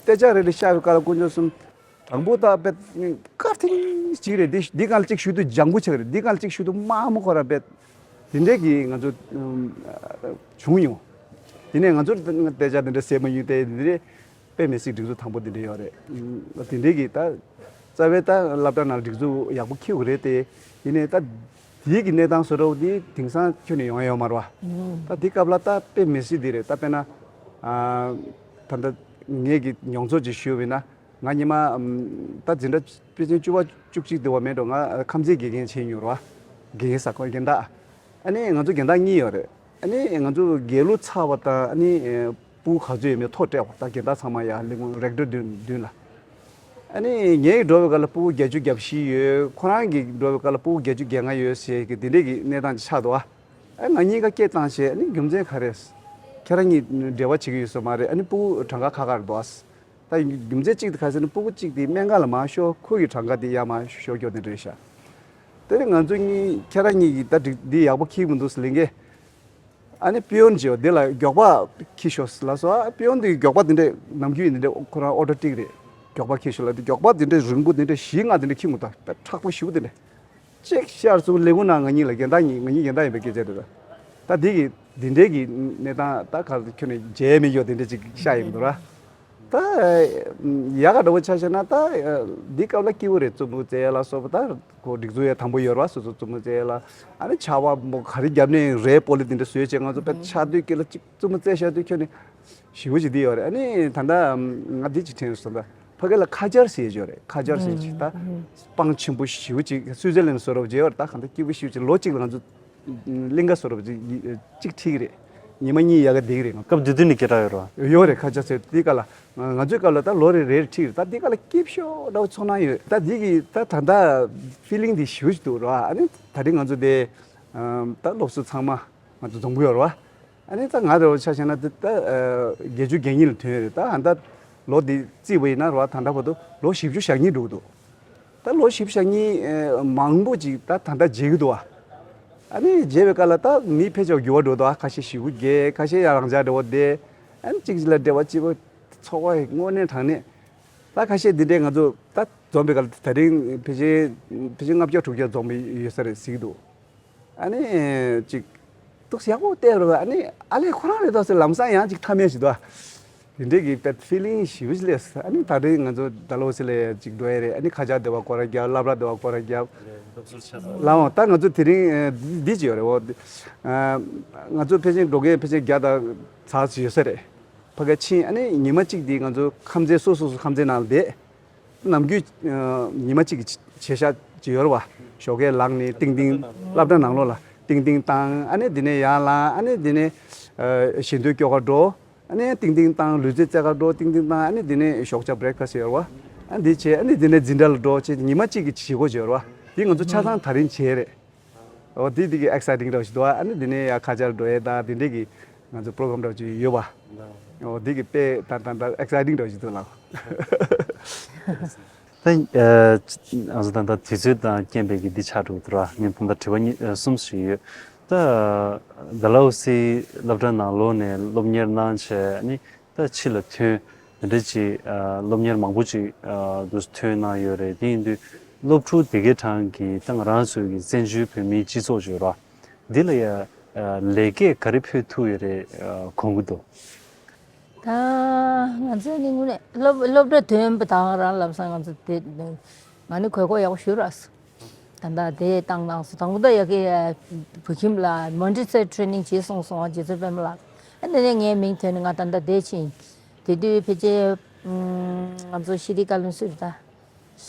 ཏེ་ཅག་རེ་རེ་ཤ་བའི་ཀ་ལ་དཀོན་མཆོག་གསུམ། དང་པོ་ད་བེད་ཀར་ཐིང་གཅིག་རེད། འདི་འདི་གང་ལ་གཅིག་ཞུ་དུ་ལྗང་གུ་ཆགས་རེད། འདི་གང་ལ་གཅིག་ཞུ་དུ་དམར་མོ་ཁོ་ར་བེད་དེ་འདྲས་ཀྱི་ང་ཚོ་བྱུང་ཡོང་། དེ་ནས་ང་ཚོར་ཏེ་ཅག་དེ་འདྲ་ཟེར་མ་ཡོང་སྟེ་དེ་འདྲས། དཔེ་མི་སྲིད་སྒྲིག་འཛུགས་དང་པོ་འདི་འདྲ་ཡོད་རེད། དེ་འདྲའི་གི་ད་རྩ་བའི་ད་སློབ་གྲྭ་ནང་སྒྲིག་འཛུགས་ཡག་པོ་འཁྱེར་དགོས་རེད་དེ། ཡིན་ནའི་ད་དེའི་གི་གནས་སྟངས་བཟོ་འདྲ་བོ་འདི་དེང་སང་ཁྱོན་ནས་ཡོང་ཡ་ཡོད་མ་རེད་བ། ད་དེ་སྐབས་ལ་ད་དཔེ་མི་སྲིད་འདི་རེད། ད་དཔེར་ན་ད་ལྟ་ངས་གི་མྱོང་ཚོར་ཅིག་ཞུས་པ་ཡིན་ན། ང་ཉི་མ་ད་འཛིན་གྲྭ་དཔེ་ཆེན་བཅུ་པ་བཅུ་གཅིག་དེ་བ་མེད་འགྲོ། ང་ཁམས་ཚན་དགེ་རྒན་བྱས་མྱོང་རེད་བ། དགེ་རྒན་ས་ཁོངས་རྒན་བདག་ཨ་ནི་ང་ཚོ་རྒན་བདག་གཉིས་ཡོད་རེད། ཨ་ནི་ང་ཚོ་དགེ་ལུགས་ཚར་བ་དང་ཨ་ནི་སྤུ་གུ་ག་ཚོད་ཡོད་མེད་ཐོ་སྤྲད་པ་ད་རྒན་བདག་ཚང་མ་ཡར་ལས་ཁུངས་རེག་ཊར་མདུན་མདུན་ལ། ཨ་ནི་ངའི་འགྲོ་བའི་སྐབས་ལ་སྤུ་གུ་བརྒྱད་ཅུ་གྱ་བཞི་ཡོད། ཁོ་རང་གི་འགྲོ་བའི་སྐབས་ལ་སྤུ་གུ་བརྒྱད་ཅུ་གྱ་ལྔ་ཡོད་ཟེར་གི་དེ་འདྲས་ཀྱི་གནས་སྟངས་ཅིག་ཆགས་འདུག་ཨ་ང་གཉིས་ཀ་སྐད་བཏང་བྱས་ཨ་ནི་རྒྱུ་མཚན་ག་རེ། ཁྱེད་རང་གཉིས་འབྲེལ་བ་བྱེད་ཀྱི་ཡོད་ས་མ་རེད། ཨ་ནི་སྤུ་གུ་གྲངས་ཀ་ཁག་ཁག་རེད་འདུག་ཨ། ད་རྒྱུ་མཚན་གཅིག་དེ་ག་ཟེར་ན་སྤུ་གུ་གཅིག་དེ་སྨན་ཁང་ལ་མར་ཤོག་ཁོ་གི་གྲངས་ཀ་དེ་ཡར་མར་ཤོག་སྐྱོ་དེ་འདྲ་རེད་ཤག་དེ་རིང་ང་ཚོ་གཉིས་ཁྱེད་རང་གཉིས་ཀྱིས་ད་འགྲིག་འདི་ཡག་པོ་འཁྱེར་མི་འདུག་ཟེར་ལེན་གི་ཨ་ནི་པི་ཡོན་ཅེས་འདི་ལ་མགྱོགས་པ་འཁྱེར་ཤོག་ལ་སོགས། ཨ་པི་ཡོན་འདི་མགྱོགས་པ་དེ་འདྲས་ནམ་རྒྱུན་ཡིན་དེ་འདྲས་ཁོ་རང་ཨོ་ཌར་ཏིག་རེད། མགྱོགས་པ་འཁྱེར་ཤོག་ལ་དེ་མགྱོགས་པ་དེ་འདྲས་རིང་པོ་དེ་འདྲས་བཞི་ལྔ་དེ་འདྲས་འཁྱེར་དགོས། ད་དཔེ་མཁྲེགས་པོ་ཞེ་པོ་དེ་འདྲས་ཅིག་ཤར་ཚུར་ལས་ཁུངས་ནང་ང་གཉིས་ལ་རྒན་བདག་གཉིས་ང་གཉིས་རྒན་བདག་ཡིན་པའི་སྐད་ཆ་རེད། ད་འདི་གི་འདི་འདྲས་ཀྱི་གནས་སྟངས་ད་ག་ཁྱོན་ནས་མཇལ་མི་ཡོད་དེ་འདྲས་ཅིག་ཤར་ཡིན་འདུག་ར། ད་ཡག་ག་འདྲ་བོ་ཆ་བཞག་ན་ད་འདི་སྐབས་ལ་སྐྱིད་པོ་རེད། རྩུབ་མོ་རྩེ་ལ་སོགས་པ་ད་ཁོ་སྒྲིག་འཛུགས་ཡ་དང་པོ་ཡོད་ར། སོ་སོ་རྩུབ་མོ་རྩེ་ལ་ཨ་ནི་ཆར་པ་མོ་ག་རེ་བརྒྱབ་ནས་རེད་པོ་ལི་དེ་འདྲ་བཟོས་བྱས་ང་ཚོ་དཔེ་ཆར་དུས་སྐེ་ལ་གཅིག་རྩུབ་མོ་རྩེ་བཞག་དུས་ཁྱོད་ནི་ཞི་བོ་ཞིག་འདི་ཡོད་རེད། ཨ་ནི་ད་ལྟ་ང་འདི་ཅིག་དྲན་སོང་། ད་ཕ་གི་ལ་ཁ་ཆར་ཟེར་ཡོད་རེད། ཁ་ཆར་ཟེར་ཅིག་ད་སྤང་ཆེན་པོ་ཞི་བོ་ཅིག་སུའི་ཛར་ལན་བཟོ་འདྲ་བོ་བྱས་ཡོད་རེད། ད་གང་ལྟར་སྐྱིད་པོ་ཞི་བོ་ཅིག་ལོ་གཅིག་ལ་ང་ཚོ་གླིང་ག་བཟོ་འདྲ་བོ་ཅིག་གཅིག་ཁྲིད་ཀྱི་རེད། ཉི་མ་གཉིས་ཡག་ག་བསྡད་ཀྱི་རེད། སྐབས་དེ་དུས་ནས་སྐད་གྲགས་ཡོད་རེད་བ། ཡོད་རེད། ཁ་ཆར་ཟེར་དེ་ག་ལ་ང་ཚོའི་སྐབས་ལ་ད་ལོ་རེ་རེར་ཁྲིད་ཀྱི་རེད། ད་དེ་ག་ལ་སྐྱིད་ཤོས་འདྲ་བོ་ཚོར་སྣང་ཡོད། ད་དེ་གི་ད་ད་ལྟ་ཕི་ལིང་དེ་ཞི་བོ་ཞིག་འདུག་རེད་བ། ཨ་ནི་ད་རིང་ང་ཚོ་དེ་ད་སློབ་ཟུར་ཚང་མ་ང་ཚོ་འཛོམས་ཀྱི་ཡོད་རེད་བ། ཨ་ནི་ད་ང་རེ་བ་ཆ་བཞག་ན་འདི་ད་བརྒྱད་ཅུ་གྱ་གཉིས་ལ་ཐོན་ཡོད་རེད། ད་ཨ་ད་ལོ་འདི་རྩིས་པ་ཡིན་ན་རེད་བ། ད་ལྟ་བར་དུ་ལོ་བཞི་བཅུ་ཞེ་གཉིས་འགྲོ་གི་འདུག་ད་ལོ་བཞི་བཅུ་ཞེ་གཉིས་མང་པོ་ཅིག་ད་ད་ལྟ་མཇལ་གི་འདུག་བ། ཨ་ནི་མཇལ་བའི་སྐབས་ལ་ད་མི་ཕལ་ཆེར་འགྱུར་བ་འགྲོ་འདུག་ཁ་ཤས་ཞི་བོ་རྒྱས། ཁ་ཤས་ཡང་རང་འཇགས་འདྲ་བོ་བསྡད། ཨ་ནི་གཅིག་གཅིག་ལ་འབྲེལ་བ་གཅིག་པ་ཚོགས་པ་དངོས་གནས་དྲང་གནས། ད་ཁ་ཤས་འདི་འདྲའི་ང་ཚོ་ད་འཛོམས་པའི་སྐབས་ལ་ད་རིང་ཕལ་ཆེར་ཕལ་ཆེར་ལྔ་བརྒྱ་དྲུག་བརྒྱ་འཛོམས་པ་ཡོད་ས་རེད་གཟིགས་འདུག་ཨ་ནི་ཅིག་ཏོག་ཙམ་ཡག་པོ་བལྟས་རོགས། ཨ་ནི་ཨ་ལས་ཁོ་རང་རེད་འདུག་ཟེར་ལམ་སང་ཡང་ཅིག་ཐ་མལ་ཞིག་འདུག་དེ་འདྲའི་གི་དཔེ་ཕི་ལིང་ཞེ་པོ་ཅིག་སླེབས། ཨ་ནི་ད་རེས་ང་ཚོ་ཌལ་ཧོ་སི་ལ་ཅིག་འགྲོ་ཡ་རེད། ཨ་ནི་ཁ་ཆར་དེ་བ་སྐོར་ར་རྒྱབ། སློབ་གྲྭ་དེ་བ་སྐོར་ར་རྒྱབ། ལའོ་ད་ང་ཚོ་དེ་རིང་འདི་ཅིག་ཡོད་རེད། འོ་འདི་ང་ཚོ་ཕལ་ཆེར་འགྲོ་མཁན་ཕལ་ཆེར་བརྒྱ་དང་ཚར་ཅིག་ཡོད་ས་རེད། ཕ་གི་ཕྱིན་ཨ་ནི་ཉི་མ་གཅིག་འདི་ང་ཚོ་ཁམས་ཚན་སོ་སོ་སོ་ཁམས་ཚན་ནང་ལ་བསྡད། ནམ་རྒྱུན་ཨ་ཉི་མ་གཅིག་གི་བྱེད་བྱ་ཅིག་ཡོད་རེད་བ། ཞོགས་ཀས་ལངས་ནས་ཏིང་ཏིང་སློབ་གྲྭ་ནང་ལོགས་ལ་ཏིང་ཏིང་བཏང་། ཨ་ནི་དེ་ནས་ཡར་ལངས། ཨ་ནི་དེ་ནས་ཨ་ཞལ་འདོན་སྐྱོར་ག་འགྲོ། ཨ་ནི་ཏིང་ཏིང་བཏང་། ལུས་རྩལ་རྩེད་ག་འགྲོ། ཏིང་ཏིང་བཏང་། ཨ་ནི་དེ་ནས་ཞོགས་ཇ་བྷི་རེག་ཕ་སི་ཡོད་རེད་བ། ཨ་འདི་བྱས། ཨ་ནི་དེ་ནས་འཛིན་གྲྭ་ལ་འགྲོ་བྱས། ཉི་མ་གཅིག་གི་བྱེད་སྒོ་ཅིག་ཡོད་རེད་བ། འདི་ང་ཚོ་ཆ་ཚང་ད་རིང་བྱས་རེད། འོ་དེ་དེ་གི་ཨེག་སའི་ཊིང་འདྲ་བོ་ཞིག་འདུག་ཨ་ནི་དེ་ནས་ཡར་ཁ་ཆར་འགྲོ་ཡས་དང་དེ་འདྲས་ཀྱི་ང་ཚོ་པྲོ་གྷ་རམ་འདྲ་བོ་ཅིག་ཡོད་པ། འོ་དེ་གི་དཔེ་ད་ད་ད་ཨེག་སའི་ཊིང་འདྲ་བོ་ཞིག་འདུག་ལགས། ད་ཨ་ང་ཚོ་ད་ད་དུས་ཚོད་དང་རྐྱེན་པས་ཀྱི་འདི་ཆགས་འགྲོ་གི་འདུག་ར། ངས་ད་ད་དྲི་བ་གཉིས་ཨ་གསུམ་ཞིག་ཡོད། ད་ཌལ་ཧོ་སི་སློབ་གྲྭ་ནང་ལོགས་ནས་སློབ་གཉེར་གནང་བྱས་ནི། ད་ཕྱི་ལ་ཐོན། དེ་འདྲ་ཅིག་ཨ་སློབ་གཉེར་མང་པོ་ཅིག་ཨ་འདུག་ཐོན་གནང་ཡོད་རེད། དེ་ཡིན་དུས་སློབ་ཕྲུག་དེ་གའི་གྲས་ཀྱི་ད་ང་རང་ཚོའི་གི་བཙན་བྱོལ་བོད་མིའི་སྤྱི་ཚོགས་ཡོད་ར། འདི་ལ་ཡ་ཨ་ལེགས་སྐྱེས་ག་རེ་ཕུལ་ཐུབ་ཡོད་རེད་ཨ་དགོངས་ཀྱི་འདུག་ད་ང་ཚོ་ནི་དངོས་གནས་སློབ་སློབ་གྲྭ་ཐོན་པ་དང་རང་ལམ་སང་ང་ཚོ་དེ་ང་ནི་གོ་སྐབས་ཡག་པོ་ཞིག་རག་སོང་། ད་ལྟ་དེ་བཏང་གནང་སོང་། དང་པོ་ད་ཡ་གི་བོད་ཁྱིམ་ལ་མོན་ཊི་སོ་རི་ཊི་རེ་ནིང་བྱས་སོང་སོང་རྗེ་བཙུན་པད་མ་ལགས། ཨ་དེ་ནས་ངའི་མིང་ཐོན་ནས་ང་ད་ལྟ་དེ་ཕྱིན། དེ་དུས་ཕལ་ཆེར་ང་ཚོ་ཤེས་རིག་བཀའ་བློན་སུ་རེད་ད།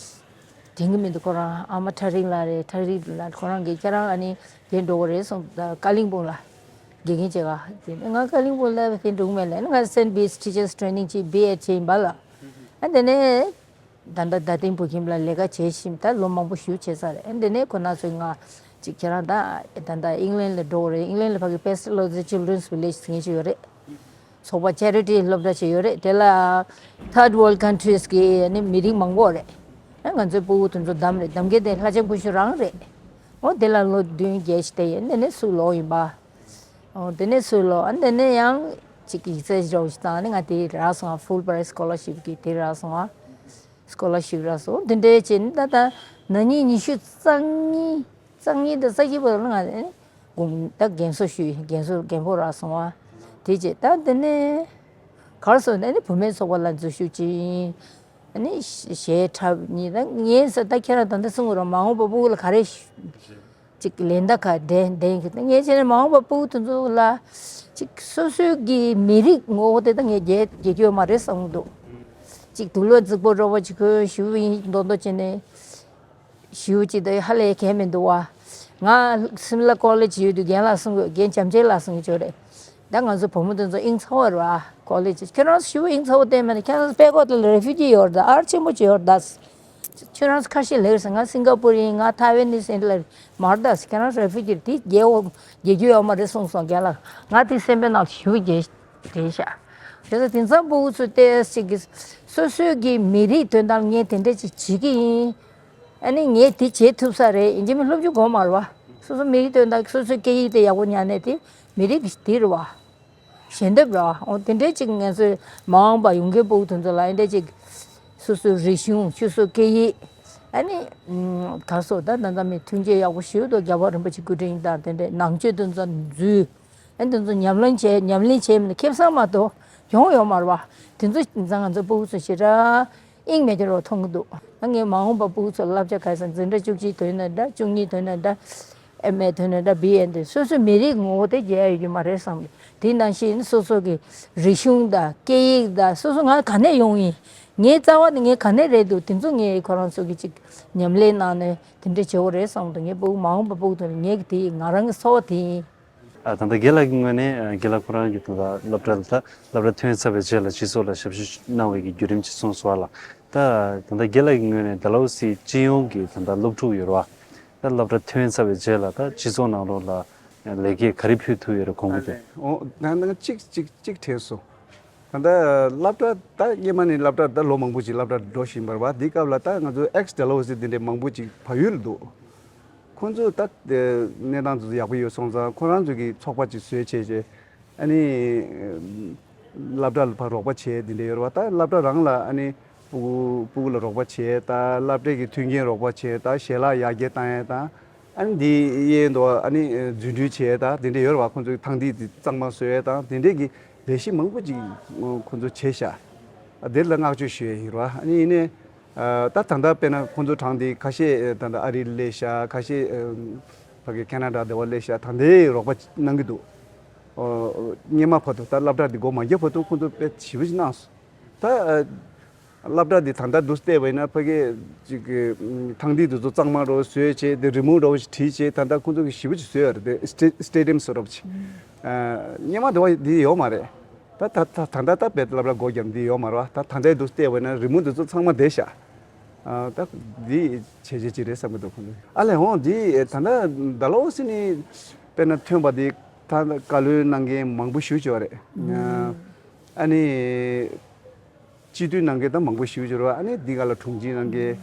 དྲན་གི་མི་འདུག་ཁོ་རང་ཨ་མ་ཁྲ་རིང་ལགས་རེད། ཁྲ་རིང་ལགས་ཁོ་རང་གིས་ཁྱེད་རང་ཨ་ནི་དེ་འགྲོ་གི་རེད་གསུངས། ད་ཀ་ལིང་པོང་ལ་དགེ་རྒན་བྱེད་ག་དེ་ནས་ང་ཀ་ལིང་པོང་ལ་དེ་འགྲོ་གི་མེད་ལབ་ནས་ང་སེན་བྷེ་སི་ཊི་ཆར་སི་ཊི་རེ་ནིང་བྱས་བྷི་ཨེཌ་བྱས་ཡིན་པ་ལ། ཨ་དེ་ནས། ད་ལྟ་རྡ་སྟེང་བོད་ཁྱིམ་ལ་ལས་ཀ་བྱེད་བཞིན་ད་ལོ་མང་པོ་ཞིག་བྱས་ཚར་རེད། ཨ་འདི་ནས་ཁོ་ན་ཚོས་ང་ཅིག་ཁྱེད་རང་ད་ད་ལྟ་ཨིང་ལན་ལ་འགྲོ་དགོས་རེད། ཨིང་ལན་ལ་ཕ་གི་Pestalozzi Children's Village ཟེར་མཁན་ཞིག་ཡོད་རེད། ཚོགས་པ་ཅེ་རི་ཊི་སློབ་གྲྭ་ཞིག་ཡོད་རེད། དེ་ལ་Third World Countries གི་ནི་མི་རིགས་མང་པོ་རེད། ཨ་ང་ཚོའི་སྤུ་གུ་དེ་ཚོ་བདམས་རེད། བདམས་མཁན་དེ་ལྷ་ལྕམ་སྐུ་ཞབས་རང་རེད། འོ་དེ་ལ་ལོ་བདུན་བརྒྱད་ཞིག་བསྡད་ཡོད། འདི་ནས་ཚུར་ལོག་ཡིན་པ། འོ་དེ་ནས་ཚུར་ལོག་ཨ་འདི་ནས་ཡང་ཅིག་ཡིག་ཚད་ཞིག་འདྲ་བོ་ཞིག་བཏང་ནས་ང་དེ་རག་སོང་ང་། ཕུལ་བྷ་རའིཊ་སི་ཀོ་ལར་ཤིབ་གི་དེ་རག་སོང་ང་། སི་ཀོ་ལར་ཤིབ་རག་སོང་། འོ་དེ་འདྲའི་བྱས་ནས་ད་ད་ན་ནིང་ཉི་ཤུ་རྩ་གཉིས་རྩ་གཉིས་དང་རྩ་བཞི་བར་ལ་ང་དགུང་ད་རྒན་གསོ་ཞུས། རྒན་གསོ་རྒན་པོ་རག་སོང་ང་། དེ་བྱས་ད་དེ་ནས་གར་སོང་ནས་ནི་བུད་མེད་ཚོགས་པ་ལ་འཛུལ་ཞུགས་བྱས། ཨ་ནི་གཞས་འཁྲབ་ནི་ད་ངས་ཟེར་ད་ཁྱེད་རང་ད་ལྟ་གསུང་གི་རོགས། མ་འོངས་པ་སྤུ་གུ་ལ་ག་རེ་ཅིག་ལན་ད་ག་འདྲེན་འདེང་གི་ད་ངས་བྱས་ན་མ་འོངས་པ་སྤུ་གུ་དེ་ཚོ་ལ་ཅིག་སོ་སོའི་གི་མི་རིགས་ངོ་བོ་དེ་ད་ངས་རྒྱས་རྒྱས་རྒྱུ་ཡོད་མ་རེད་བསམ་གི་འདུག་ཅིག་དུག་ལོག་རྫིག་པོ་འདྲ་བོ་ཅིག་གོན་ཞུ་ཡིན་མདོག་མདོག་བྱས་ནས། ཞུ་ཅི་ད་ཧ་ལས་གལ་མི་འདུག་བ། ང་སིམ་ལ་ཀོ་ལེ་ཇི་ཡོད་དུས་རྒན་ལགས་གསུང་གི་རྒན་བྱམས་ཆེན་ལགས་གསུང་གི་ཆོག་རེད། ད་ང་ཚོ་བུ་མོ་དེ་ཚོ་དབྱིངས་ཚ་བོ་རེད་བ། ཀོ་ལེ་ཇི་ཁྱོད་རང་ཚོ་ཞུ་དབྱིངས་ཚ་བོ་བསྟན་མེད་ན་ཁྱོད་རང་ཚོ་པད་ཀོ་ཏ་ལ་རེ་ཕུ་ཇི་ཡོད་རེད་ད། ཨར་ཆེན་པོ་ཅིག་ཡོད་རེད་ད། ཁྱོད་རང་ཚོ་ཁ་ཤས་ལེགས་སོང་། ང་སིང་ག་པུར་ཡིན། ང་ཐའེ་ཝན་ནི་སེན་ལ་མར་ད། ཁྱོད་རང་ཚོ་རེ་ཕུ་ཇི་དེ་རྒྱལ་བོ་རྒྱལ་རྒྱུ་ཡོད་མ་རེད་གསུངས་སོང་རྒན་ལགས། ང་དེ་སེམས་པའི་ནང་ཞུ་རྒྱལ་རེད་ཤག་དེ་ཚོ་དེང་སང་སྤུ་གུ་ཚོ་ཏོག་ཙམ་ཅིག་གིས་སོ་སོའི་གི་མི་རིགས་དོན་དག་ངས་དེ་འདྲ་ཅིག་བྱེད་ཀྱི་ཡིན། ཨ་ནི་ངས་དེ་བྱེད་ཐུབ་ས་རེད། ཡིན་གཅིག་མིན་སློབ་སྦྱོང་དགོས་མ་རེད་བ། སོ་སོ་མི་རིགས་དོན་དག་སོ་སོའི་སྐད་ཡིག་དེ་ཡག་པོ་ཉར་ནས་དེ་མི་རིགས་ཀྱི་དེ་རེད་བ། ཞལ་འདེབས་རེད་བ། འོ་དེ་འདྲའི་ཅིག་ང་ཚོའི་མ་འོངས་པ་ཡོང་མཁན་སྤུ་གུ་དེ་ཚོ་ལ་ཨེ་འདྲ་ཅིག་སོ་སོའི་རིག་གཞུང་སོ་སོའི་སྐད་ཡིག་ཨ་ནི་ག་སོ་ད་ད་ལྟ་མི་མཐུན་རྐྱེན་ཡག་པོ་ཞིག་འདུག་རྒྱལ་བ་རིན་པོ་ཆེ་སྐུ་དྲིན་དང་དེ་འདྲའི་ནང་ཆོས་དེ་ཚོ་འཛུལ། ཨ་ནི་དེ་ཚོ་ཉམས་ལེན་བྱས། ཉམས་ལེན་བྱས་མིན་ན་ཁེ་བཟང་མ་གཏོགས་ཡོང་ཡོད་མ་རེད་བ། དེ་ཚོ་ཡིན་ཙང་ང་ཚོ་སྤུ་གུ་ཚོ་ཞེ་དྲག་དབྱིངས་མེད་ཀྱི་རོ་མཐོང་གི་འདུག་ད་ངས་མ་འོངས་པ་སྤུ་གུ་ཚོ་ལ་བསླབ་བྱ་ག་རེ་ཟེར་ན་འཛིན་གྲྭ་བཅུ་གཅིག་ཐོན་ན་འདྲ། བཅུ་གཉིས་ཐོན་ན་འདྲ། ཨེམ་ཨེ་ཐོན་ན་འདྲ། བི་ཨེ་འདི་སོ་སོའི་མི་རིགས་ངོ་བོ་དེ་རྒྱས་ཡོད་ཀྱི་མ་རེད་བསམ། དེ་ནང་བཞིན་སོ་སོ་གི་རིག་གཞུང་དང་སྐད་ཡིག་དང་སོ་སོ་ང་ག་ནས་ཡོང་ཡིན། ངའི་རྩ་བ་ནས་ངས་ག་ནས་རེད་འདུག་དེ་ཚོ་ངས་ཁོ་རང་ཚོ་གི་ཅིག་ཉམས་ལེན་གནང་ནས་དེ་འདྲ་བྱེད་དགོས་རེད་བསམ་འདུག་ངའི་སྤུ་གུ་མ་འོངས་པ་སྤུ་གུ་དེ་ངའི་གི་དེ་ང་རང་གི་འཚོ་བ་དེ་ཡིན། ཨ། ད་ལྟ་རྒན་ལགས་ཀྱི་ངོས་ནས་ཨ་རྒན་ལགས་ཁོ་རང་གི་ད་ལྟ་སློབ་གྲྭ་ལ་ད་སློབ་གྲྭ་ཐོན་ཚར་བའི་རྗེས་ལ་སྤྱི་ཚོགས་ལ་ཞབས་ཞུ་གནང་བའི་གི་བརྒྱུད་རིམ་ཅིག་གསུངས་སོང་བ་ལ། ད་ད་ལྟ་རྒན་ལགས་ཀྱི་ངོས་ནས་ཌལ་ཧོ་སི་སྤྱི་ཡོངས་ཀྱི་ད་ལྟ་སློབ་ཕྲུག་ཡོད་རེད་བ། ད་སློབ་གྲྭ་ཐོན་ཚར་བའི་རྗེས་ལ་ད་སྤྱི་ཚོགས་ནང་ལོགས་ལ་ལེགས་སྐྱེས་ག་རེ་ཕུལ་ཐུབ་ཡོད་རེད་དགོངས་ཀྱི་འདུག་ཨ་ལས། འོ་ད་ནང་གཅིག་གཅིག་གཅིག་དྲན་སོང་། ད་ལྟ་སློབ་གྲྭ་ད་སྔོན་མ་ནས་སློབ་གྲྭ་ད་ལོ་མང་པོ་ཅིག་སློབ་གྲྭ་འགྲོ་བཞིན་པ་རེད་བ། འདི་སྐབས་ལ་ད་ང་ཚོ་ཨེག་སི་ཌལ་ཧོ་སི་འདི་འདྲའི་མང་པོ་ཅིག་བལ་ཡུལ་ལ་འདུག་ཁོང་ཚོ་ད་གནས་སྟངས་དེ་ཚོ་ཡག་པོ་ཡོད་སོང་ཙང་ཁོ་རང་ཚོ་གི་ཚོགས་པ་ཅིག་བཟོས་བྱས་བྱས་ཨ་ནི་སློབ་གྲྭ་ལ་ཕར་རོགས་པ་བྱས་འདི་འདྲ་ཡོད་རེད་བ། ད་སློབ་གྲྭ་རང་ལ་ཨ་ནི་སྤུ་གུ་སྤུ་གུ་ལ་རོགས་པ་བྱས། ད་སློབ་གྲྭའི་གི་མཐུན་རྐྱེན་རོགས་པ་བྱས། ད་ཞལ་ལག་ཡར་རྒྱས་བཏང་ཡས་དང་ཨ་ནི་འདི་གཡས་འདུག་ཨ་ནི་རྫུ་འཕྲུལ་བྱས། ད་འདི་འདྲ་ཡོད་རེད་བ། ཁོང་ཚོ་གི་ཐང་ཐིག་དེ་གཙང་མ་བཟོ་ཡས་དང་དེ་འདྲའི་གི་ལས་གཞི་མང་པོ་ཅིག་ཁོང་ཚོ་བྱས་ཤག་དེ་ལ་བསྔགས་བརྗོད་ཞུ་ཡས་ཡིན་རེད་བ། ཨ་ནི་ཡིན་ནའི། ཨ། ད་ད་ལྟ་དཔེར་ན་ཁོང་ཚོ་གྲངས་འདི་ཁ་ཤས་ད་ལྟ་ཨ་རིར་སླེབས་ཤག་ཁ་ཤས་ཨ་ཕ་གི་ཁེ་ན་ཌ་དེ་བ་སླེབས་ཤག་ད་ལྟའི་རོགས་པ་གནང་གི་འདུག་ཨོ། སྔོན་མ་བར་དུ་ད་སློབ་གྲྭ་འདི་སྒོ་མ་རྒྱག་བར་དུ་ཁོང་ཚོ་དཔེ་ཞེ་པོ་ཅིག་གནང་སོང་། ད་ཨ་སློབ་གྲྭ་འདི་ད་ལྟ་འདུག་བལྟས་པ་ཡིན་ན་ཕ་གི་ཅིག་གི་ཐང་ཐིག་འདི་ཚོ་གཙང་མ་འདྲ་བོ་བཟོས་བྱས་དེ་རི་མོ་འདྲ་བོ་ཞིག་བྲིས་བྱས་ད་ལྟ་ཁོང་ཚོ་གི་ཞེ་པོ་ཅིག་བཟོས་ཡོད་རེད། དེ་སི་ཊེ་སི་ཊེ་ཌི་ཡམ་བཟོ་འདྲ་བོ་ཅིག་ཨ། སྔོན་མ་དེ་བ་འདི་ཡོད་མ་རེད། ད་ད་ད་ད་ལྟ་ད་བེད་སློབ་གྲྭ་སྒོ་བརྒྱབ་འདི་ཡོད་མ་རེད་བ། ད་ད་ལྟའི་འདུག་བལྟས་པ་ན་རི་མོ་འདི་ཚོ་ཚང་མ་བསྡད་ཤག་ཨ། ད་འདི་བྱས་རྗེས་ཅིག་རེད་བསམ་གྱི་འདུག་ཁོང་ཚོ། ཨ་ལས་འོང་འདི་ད་ལྟ་ཌལ་ཧོ་སི་ནས་དཔེར་ན་ཐོན་པ་འདི་ད་བཀའ་བློན་གནང་མཁན་མང་པོ་ཞེ་པོ་ཅིག་ཡོད་རེད། ཨ་ནི་སྤྱི་འཐུས་གནང་མཁན་ད་མང་པོ་ཞེ་པོ་ཅིག་ཡོད་རེད་བ། ཨ་ནི་འདི་ག་ལ་དྲུང་ཆེ་གནང་མཁན།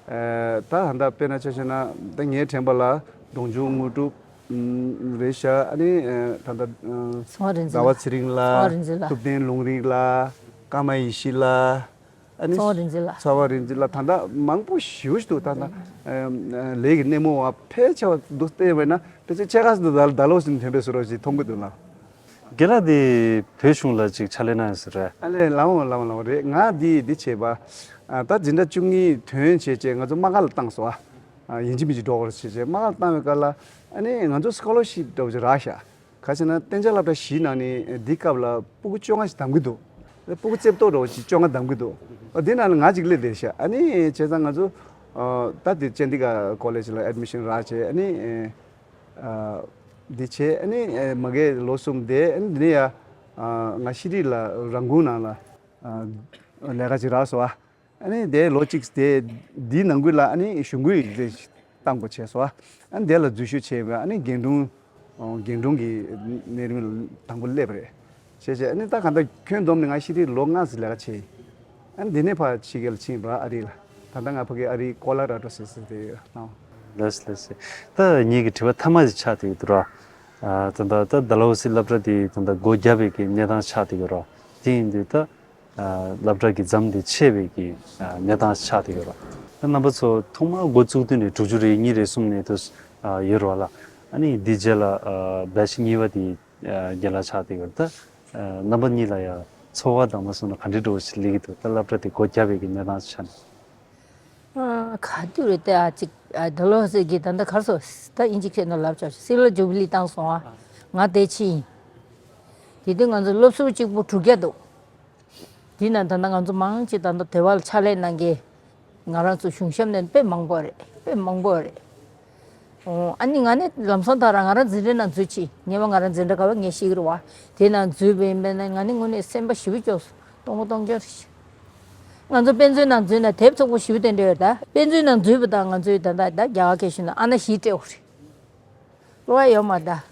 ཨ། ད་ད་ལྟ་དཔེར་ན་ཆ་བཞག་ན་ད་ངའི་དྲན་པ་ལ་གདོང་མཆོག་དངོས་གྲུབ་རེད་ཤག་ཨ་ནི་ད་ལྟ་ཚངས་པ་རིག་འཛིན་ཟླ་བ་ལགས། ཚེ་རིང་ལགས། ཚངས་པ་རིག་འཛིན་ལགས། ཐུབ་བསྟན་ལུང་རིགས་ལགས། ཀརྨ་ཡེ་ཤེས་ལགས། ཨ་ནི་ཚངས་པ་རིག་འཛིན་ལགས། ཚངས་པ་རིག་འཛིན་ལགས། ད་ལྟ་མང་པོ་ཞེ་པོ་ཅིག་འདུག་ད་ལྟ་ལས་ཀྱི་སྣེ་མོ་བ་ཕལ་ཆེ་བ་འདུག་བལྟས་པ་ན་ཕལ་ཆེར་ཕྱེད་ཀ་ཙམ་འདུག་ད་ལྟ་ལོ་ཟིན་ཐོན་པའི་བཟོ་འདྲ་ཞིག་མཐོང་གི་འདུག་ལགས། རྒན་ལགས་འདི་བོད་གཞུང་ལ་ཅིག་ཕྱག་ལས་གནང་ཡོད་ས་རེད། ཨ་ལས་ལགས་འོང་ལགས་འོང་ལགས་འོང་རེད། ང་འདི་འདི་བྱས་པ། ཨ། ད་འཛིན་གྲྭ་བཅུ་གཉིས་ཐོན་བྱས་བྱས་ང་ཚོ་དམག་སྒར་ལ་བཏང་སོང་ཨ། ཡིན་གཅིག་མིན་གཅིག་འགྲོ་དགོས་རེད་བྱས་བྱས་དམག་སྒར་ལ་བཏང་བའི་སྐབས་ལ་ཨ་ནི་ང་ཚོ་སི་ཀོ་ལར་ཤིབ་འདྲ་བོ་ཅིག་རག་ཤག་ག་ཟེར་ན་གཏན་འཇགས་སློབ་གྲྭ་བཞི་ནང་ནས་འདི་སྐབས་ལ་སྤུ་གུ་བཅོ་ལྔ་ཞིག་འདམ་གྱི་འདུག་སྤུ་གུ་རྩེ་ཏོག་འདྲ་བོ་ཞིག་བཅོ་ལྔ་འདམ་གྱི་འདུག་འདི་ནང་ལ་ང་གཅིག་སླེབས་བསྡད་ཤག་ཨ་ནི་བྱས་ཙང་ང་ཚོ་ད་འདི་ཅན་དི་གྷར་ཀོ་ལེཇ་ལ་ཨེཌ་མི་ཤན་རག་བྱས་ཨ་ནི། ཨ། འདི་བྱས་ཨ་ནི་མ་གི་ལོ་གསུམ་བསྡད། ཨ་ནི་འདི་ནས་ཡ། ཨ། ང་ཤི་ཏི་ལ་རང་ཁུལ་ནང་ལ། ཨ། ལས་ཀ་ཅིག་རག་སོང་ཨ། ཨ་ནི་དེ་ལོ་གཅིག་དེ་འདིའི་ནང་ཁུལ་ལ་ཨ་ནི་གཞུང་སྒོའི་ཡིག་ཚད་ཞིག་བཏང་དགོས་བྱས་སོང་ཨ། ཨ་ནི་དེ་ལ་འཛུལ་ཞུགས་བྱས་པ་ཨ་ནི་རྒན་དྲུང་། རྒན་དྲུང་གི་གནས་རིམ་དང་པོ་སླེབས་པ་རེད། བྱས་བྱས་ཨ་ནི་ད་ག་ད་ཁྱོན་བསྡོམས་ནས་ང་ཤི་ཏི་ལོ་ལྔ་ཙམ་ལས་ཀ་བྱས། ཨ་ནི་འདི་ནས་ཕར་ཕྱི་རྒྱལ་ལ་ཕྱིན་པ་ཨ་རི་ལ། ད་ལྟ་ང་ཕ་གི་ཨ་རིའི་ཀོ་ལོ་ར་ཌོ་ཟེར་ས་དེ་ཡོད་ནའོ། ལགས་སོ་ལགས་སོ། ད་ངེད་ཀྱི་དྲི་བ་མཐའ་མ་ཞིག་ཆགས་བསྡད་ཡོད་འདུག་ར། ཨ་ད་ད་ད་ཌལ་ཧོ་སི་སློབ་གྲྭ་དེ་ད་ད་སྒོ་བརྒྱབ་པའི་གི་གནས་སྟངས་ཆགས་བསྡད་ཡོད་ར། དེ་ཡིན་དུས་ད་ཨ་སློབ་གྲྭ་གི་མཚམས་དེ་ཆད་པའི་གི་ཨ་གནས་སྟངས་ཆགས་བསྡད་ཡོད་ར། ད་རྣམ་པ་ཚོ་ཐོག་མར་འགོ་བཙུགས་དུས་ནས་དྲུག་ཅུ་རེ་གཉིས་རེ་གསུམ་ནས་དུ་ཨ་ཡོད་ར་ལ། ཨ་ནི་འདི་རྗེས་ལ་ཨ་བེ་ཆི་གཉིས་པ་དེ་ཨ་རྒན་ལགས་ཆགས་བསྡད་ཡོད་ར། ད་ཨ་རྣམ་པ་གཉིས་ལ་ཡང་ཚོར་བ་དང་མ་སོང་ན་ག་འདྲའི་འདྲ་བོ་ཞིག་སླེབས་ཀྱི་འདུག་ད་སློབ་གྲྭ་དེ་སྒོ་བརྒྱབ་པའི་གི་གནས་སྟངས་ཆ་ནས། ཨ་ག་དུས་རེད་དེ། ཨ་ཅིག་ཨ་ཌལ་ཧོ་སི་གི་ད་ལྟ་གར་སོ་ད་ཨིན་ཇི་ཁྱེད་ནང་ལབ་ཆོག་སི་ལ་ཇུ་བི་ལི་བཏང་སོང་ཨ། ང་དེ་ཕྱི་ཡིན། དེ་དུས་ང་ཚོ་སློབ་ཟུར་གཅིག་པུ་དྲུག་བརྒྱ་འདུག་དེ་ན་ད་ལྟ་ང་ཚོ་མང་ཆེ་ད་ལྟ་དེ་བ་ལ་ཕྱག་ལས་གནང་མཁན་ང་རང་ཚོ་གཞུང་ཞབས་ནས་དཔེ་མང་པོ་རེད། དཔེ་མང་པོ་རེད། ཨོ་ཨ་ནི་ང་ནི་ལམ་སང་ད་རང་ང་རང་འཛིན་གྲྭའི་ནང་འཛུལ་ཕྱིན། ངས་མ་ང་རང་འཛིན་གྲྭ་ག་བ་ངས་ཤེས་ཀྱི་རེད་བ། དེ་ནང་འཛུལ་བ་ཡིན་པས་ན་ང་ནི་དངོས་གནས་སེམས་པ་ཞེ་པོ་སྐྱོ་སོང་། སྟོང་པ་སྟོང་རྐྱང་རེད། ང་ཚོ་དཔེ་མཛོད་ནང་འཛུལ་ན་དེབ་ཚོགས་པ་ཞེ་པོ་དེ་འདྲ་ཡོད་ད། དཔེ་མཛོད་ནང་འཛུལ་བ་དང་ང་ཚོའི་ད་ལྟ་ད་རྒྱ་གར་སྐད་ཞུ་ན་ཨ་ན་ཞི་སྤྲེའུ་རེད། གློ་བ་ཡོད་མ་རེད་ད།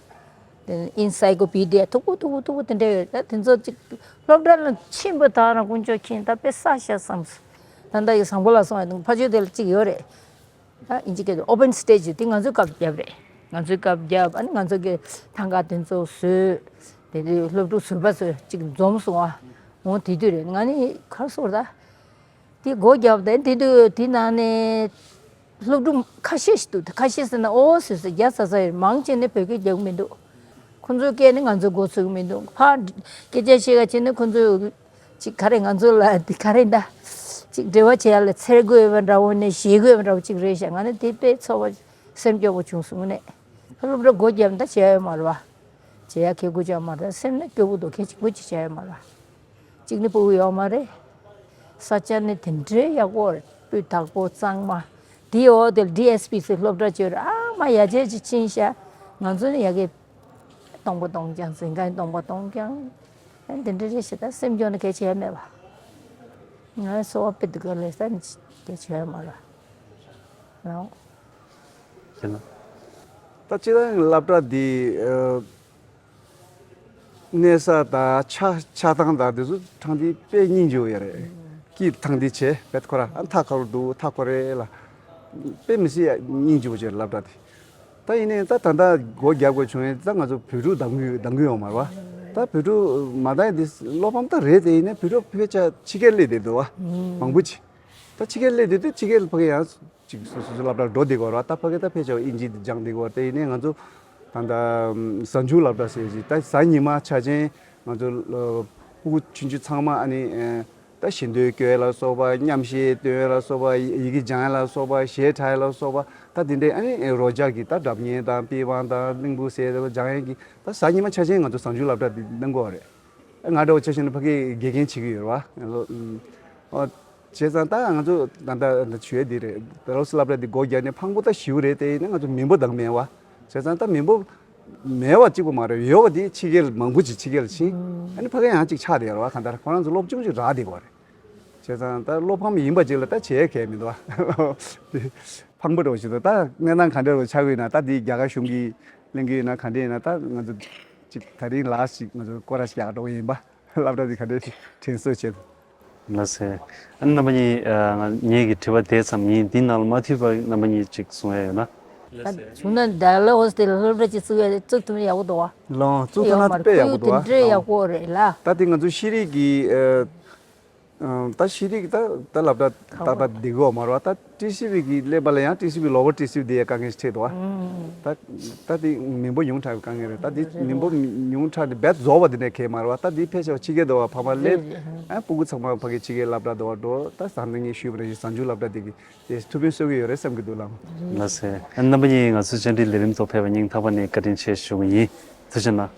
དེ་ཨིན་སའི་ཀོ་པི་ཌི་ཡ་མཐུག་པོ་མཐུག་པོ་མཐུག་པོ་དེ་འདྲ་ཡོད་ད། དེ་ཚོ་ཅིག་སློབ་གྲྭ་ལ་ཕྱིན་པ་དང་རང་དཀོན་མཆོག་མཁྱེན། ད་དཔེ་བསགས་ཤག་བསམ་སོང་། ད་ལྟ་ཡི་བཟང་པོ་ལ་སོང་བ་དང་ཕ་ཆོས་དེ་ལ་ཅིག་ཡོད་རེད། ད་ཨིན་ཇི་སྐད་དུ་ཨོ་པན་སི་ཊེ་ཇི་དེ་ང་ཚོའི་སྐབས་བརྒྱབ་རེད། ང་ཚོའི་སྐབས་བརྒྱབ། ཨ་ནི་ང་ཚོ་གི་ཐང་ག་དེ་ཚོ་བཟོས། དེ་དུས་སློབ་ཕྲུག་ཟུར་པ་ཚོ་ཅིག་འཛོམས་སོང་ཨ། འོ་དེ་དུས་རེད། ང་ནི་གར་སོང་ད། དེ་སྒོ་བརྒྱབ་དེ་དེ་དུས་དེ་ནང་ནས་སློབ་ཕྲུག་ཁ་ཤས་ཤིག་འདུག་ཁ་ཤས་ཟེར་ན་ཨོ་སོ་སོ་བརྒྱ་ཚ་ཚ་ཡོད། མང་ཆེ་ནས་བོད་སྐད་རྒྱག་གི་མི་འདུག་ཁོ་ཚོའི་སྐད་ནི་ང་ཚོས་མགོ་ཚོས་ཀྱི་མི་འདུག་ཕར་སྐད་ཆ་བཤད་ག་བྱས་ན་ཁོ་ཚོས་ཅིག་ག་རེ་ང་ཚོ་ལ་འདི་ག་རེ་འདྲ་ཅིག་འབྲེལ་བ་བྱེད་ཡ་ལ་འཚེར་དགོས་པ་འདྲ་བོ་ནས་ཞེད་དགོས་པ་འདྲ་བོ་ཅིག་རེད་ཤག་ང་ནི་དེ་དཔེ་ཚོར་བ་སེམས་སྐྱོ་བོ་བྱུང་སོང་ནས། སློབ་གྲྭ་སྒོ་བརྒྱབ་ན་ད་བྱེད་ཡ་ཡོད་མ་རེད་བ། བྱེད་ཡ་ཁེ་གུ་ཅང་མ་རེད། སེམས་ནི་སྐྱོ་བོ་འདུག་ཁེ་གཅིག་པུ་ཅིག་བྱེད་ཡ་ཡོད་མ་རེད་བ། གཅིག་ནི་སྤུ་གུ་ཡོད་མ་རེད། ས་ཆ་ནི་དེ་འདྲའི་ཡག་པོ་རེད། སྤུས་དག་པོ་གཙང་མ། དེའི་འོག་དེ་ལ་ཌི་ཨེས་པི་ཟེར་སློབ་གྲྭ་བཅོས་རེད། ཨ་མ་ཡ་ཆེ་ཅིག་ཕྱིན་ཤག་ང་ཚོ་ནི་ཡ་གི་སྟོང་པ་སྟོང་རྐྱང་འཛིན་མཁན་སྟོང་པ་སྟོང་རྐྱང་། ཨ་འདི་འདྲ་རེད་ཤག་ད་སེམས་སྐྱོ་ན་གལ་ཆེ་ཡ་མེད་པ། ང་ཚོ་བ་དཔེ་སྡུག་ག་ལས་ས་ནི་གལ་ཆེ་ཡ་མ་རེད། རང་། ཡིན་ན། ད་སྤྱིར་བཏང་སློབ་གྲྭ་འདི་ཨ་གནས་ས་དང་ཆ་ཆགས་སྟངས་དང་དེ་ཚོ་ཐང་དེ་དཔེ་སྙིང་རྗེ་བོ་ཡ་རེད། སྐྱིད་ཐང་དེ་བྱས་བེད་ཁོ་ར་ཨ་མཐའ་ཁ་རུ་འདུག་མཐའ་ཁོ་རེ་ལ་དཔེ་མི་སྲིད་ཡ་སྙིང་རྗེ་བོ་བྱས་སློབ་གྲྭ་དེ། ད་ཡིན་ནའི་ད་ད་ལྟ་སྒོ་རྒྱག་དགོས་བྱུང་ཡིན་ད་ང་ཚོ་བོད་ཕྲུག་གདམ་གི་གདམ་གི་ཡོད་མ་རེད་བ། ད་བོད་ཕྲུག་མ་གདམ་ཡིན་དེ་བློ་ཕམ་ད་རེད་དེ་ཡིན་ནའི་བོད་ཕྲུག་ཕལ་ཆེར་ཕྱི་རྒྱལ་སླེབས་བསྡད་འདུག་བ། མང་པོ་ཅིག་ད་ཕྱི་རྒྱལ་སླེབས་བསྡད་དུས་ཕྱི་རྒྱལ་ཕ་གི་ཡང་ཅིག་སོ་སོ་སོ་སློབ་གྲྭར་འགྲོ་བསྡད་ཀྱི་ཡོད་རེད་བ། ད་ཕ་གི་ད་ཕལ་ཆེར་དབྱིན་ཇི་འདི་སྦྱངས་བསྡད་ཀྱི་ཡོད་རེད་དེ་ཡིན་ནའི་ང་ཚོ་ད་ལྟ་གཟའ་མཇུག་སློབ་གྲྭ་ཟེར་ཅིག་ད་གཟའ་ཉི་མ་ཆ་ཅན་ང་ཚོ་ཕྲུ་གུ་ཆུང་ཆུང་ཚང་མ་ཨ་ནི་ད་ཤེས་འདོད་སྐྱོ་ཡ་ལ་སོགས་པ་མཉམ་ཞལ་སྟོན་ཡ་ལ་སོགས་པ་ཡི་གེ་སྦྱང་ཡ་ལ་སོགས་པ་གཞས་འཁྲབ་ཡ་ལ་སོགས་པ་ད་དེ་འདྲའི་ཨ་ནི་རོལ་ཆ་གི་ད་སྒྲ་སྙན་དང་པི་ཝང་དང་གླིང་བུ་ཟེར་སྦྱང་ཡ་གི་ད་གཟའ་ཉི་མ་ཆ་ཅན་ང་ཚོ་གཟའ་མཇུག་སློབ་གྲྭ་འདི་གནང་གི་ཡོད་རེད། ང་འདྲ་བོ་ཆ་བཞག་ན་ཕ་གིའི་དགེ་རྒན་བྱེད་ཀྱི་ཡོད་རེད་བ། ཨོ། བྱས་ཙང་ད་ང་ཚོ་ད་ལྟ་ཞུ་ཡས་འདི་རེད། ཌལ་ཧོ་སི་སློབ་གྲྭ་འདི་སྒོ་རྒྱག་ནས་ཕངས་པོ་ད་ཞེ་པོ་རེད་དེ་ཡིན་ན་ང་ཚོ་མི་འབོར་འདང་མེད་བ། བྱས་ཙང་ད་མི་འབོར་མེད་བ་གཅིག་པོ་མ་རེད། ཡོད་བ་དེ་ཕྱི་རྒྱལ་མང་པོ་ཅིག་ཕྱི་རྒྱལ་ཕྱིན། ཨ་ནི་ཕ་གི་ཡང་གཅིག་ཆགས་བསྡད་ཡོད་རེད་བ། གང་ལྟར་ཁོ་རང་ཚོ་སློབ་སྦྱོང་ཅིག་རག་བསྡད་ཀྱི་ཡོད་རེད། བྱས་ཙང་ད་བློ་ཕམ་ཡིན་པ་ཅིག་ལ་ད་བྱེད་ཡས་གང་ཡང་མི་འདུག་བ། ཕངས་པོ་འདྲ་བོ་ཞིག་འདུག་ད་གནས་སྟངས་ག་འདྲ་བོ་ཆགས་ཀྱི་ཡོད་ན་ད་འདི་རྒྱ་གར་གཞུང་གིས་གླེང་གི་ཡོད་ན་ག་འདྲ་ཡིན་ན་ད་ང་ཚོ་ཅིག་ད་རིང་ལགས་ཤིག་ང་ཚོ་སྐོར་ར་ཞིག་རྒྱག་འགྲོ་གི་ཡིན་པ། སློབ་གྲྭ་འདི་ག་འདྲ་དྲན་གསོ་བྱེད། ལགས་སེ། ཨ་ནི་རྣམ་པ་གཉིས་ཨ་ང་ངེད་ཀྱི་དྲི་བ་དེ་ཙམ་ཡིན། འདི་ནང་ལ་མ་ཐུག་པར་རྣམ་པ་གཉིས་ཅིག་གསུང་ཡ་ཡོད་ན། ད་བྱུང་ན་ཌལ་ཧོ་སི་དེ་ལ་སློབ་གྲྭ་ཅིག་བཙུགས་ཡ་བཙུགས་ཐུབ་ན་ཡག་པོ་འདུག་བ། ལགས་བཙུགས་ཐུབ་ན་དཔེ་ཡག་པོ་འདུག་བ། དེ་འདྲའི་ཡག་པོ་རེད་ལ། ད་དེ་ང་ཚོ་ཤེས་རིག་གི་ཨ། ཨང་། ད་ཤེས་རིག་ད་ད་སློབ་གྲྭ་ད་ད་འདི་གོ་མ་རེད་བ། ད་ཊི་སི་ཝི་གི་ཀླད་པ་ལ་ཡང་ཊི་སི་ཝི་ལོ་ཝར་ཊི་སི་ཝི་དེ་ཡ་དཀའ་ངལ་ཞིག་འཕྲད་འདུག་བ། ད་ད་དེ་མི་འབོར་ཉུང་དྲགས་དཀའ་ངལ་རེད། ད་དེ་མི་འབོར་ཉུང་དྲགས་དེ་རྦད་རྫོགས་པ་དེ་འདྲ་གས་མ་རེད་བ། ད་དེ་ཕལ་ཆེར་ཕྱི་རྒྱལ་འདུག་བ། ཕ་མ་སླེབས་ཨ་སྤུ་གུ་ཚང་མ་ཕ་གི་ཕྱི་རྒྱལ་སློབ་གྲྭ་འདུག་བ་འགྲོ། ད་ཟང་ནི་ངས་ཞུས་པ་རེད། གཟའ་མཇུག་སློབ་གྲྭ་དེ་གི་དེ་ཐུགས་ཕན་གསོས་ཀྱི་ཡོད་རེད་བསམ་གྱི་འདུག་ལགས། ལགས་སེ། ཨ་རྣམ་པ་གཉིས་ང་ཚོའི་བཅར་འདྲིའི་ལས་རིམ་ཐོག་ཕེབས་པ་སྙིང་ཐག་པ་ནས་བཀའ་དྲིན་ཆེ་ཞུ་གི་ཡིན། ཐུགས་རྗེ་གནང་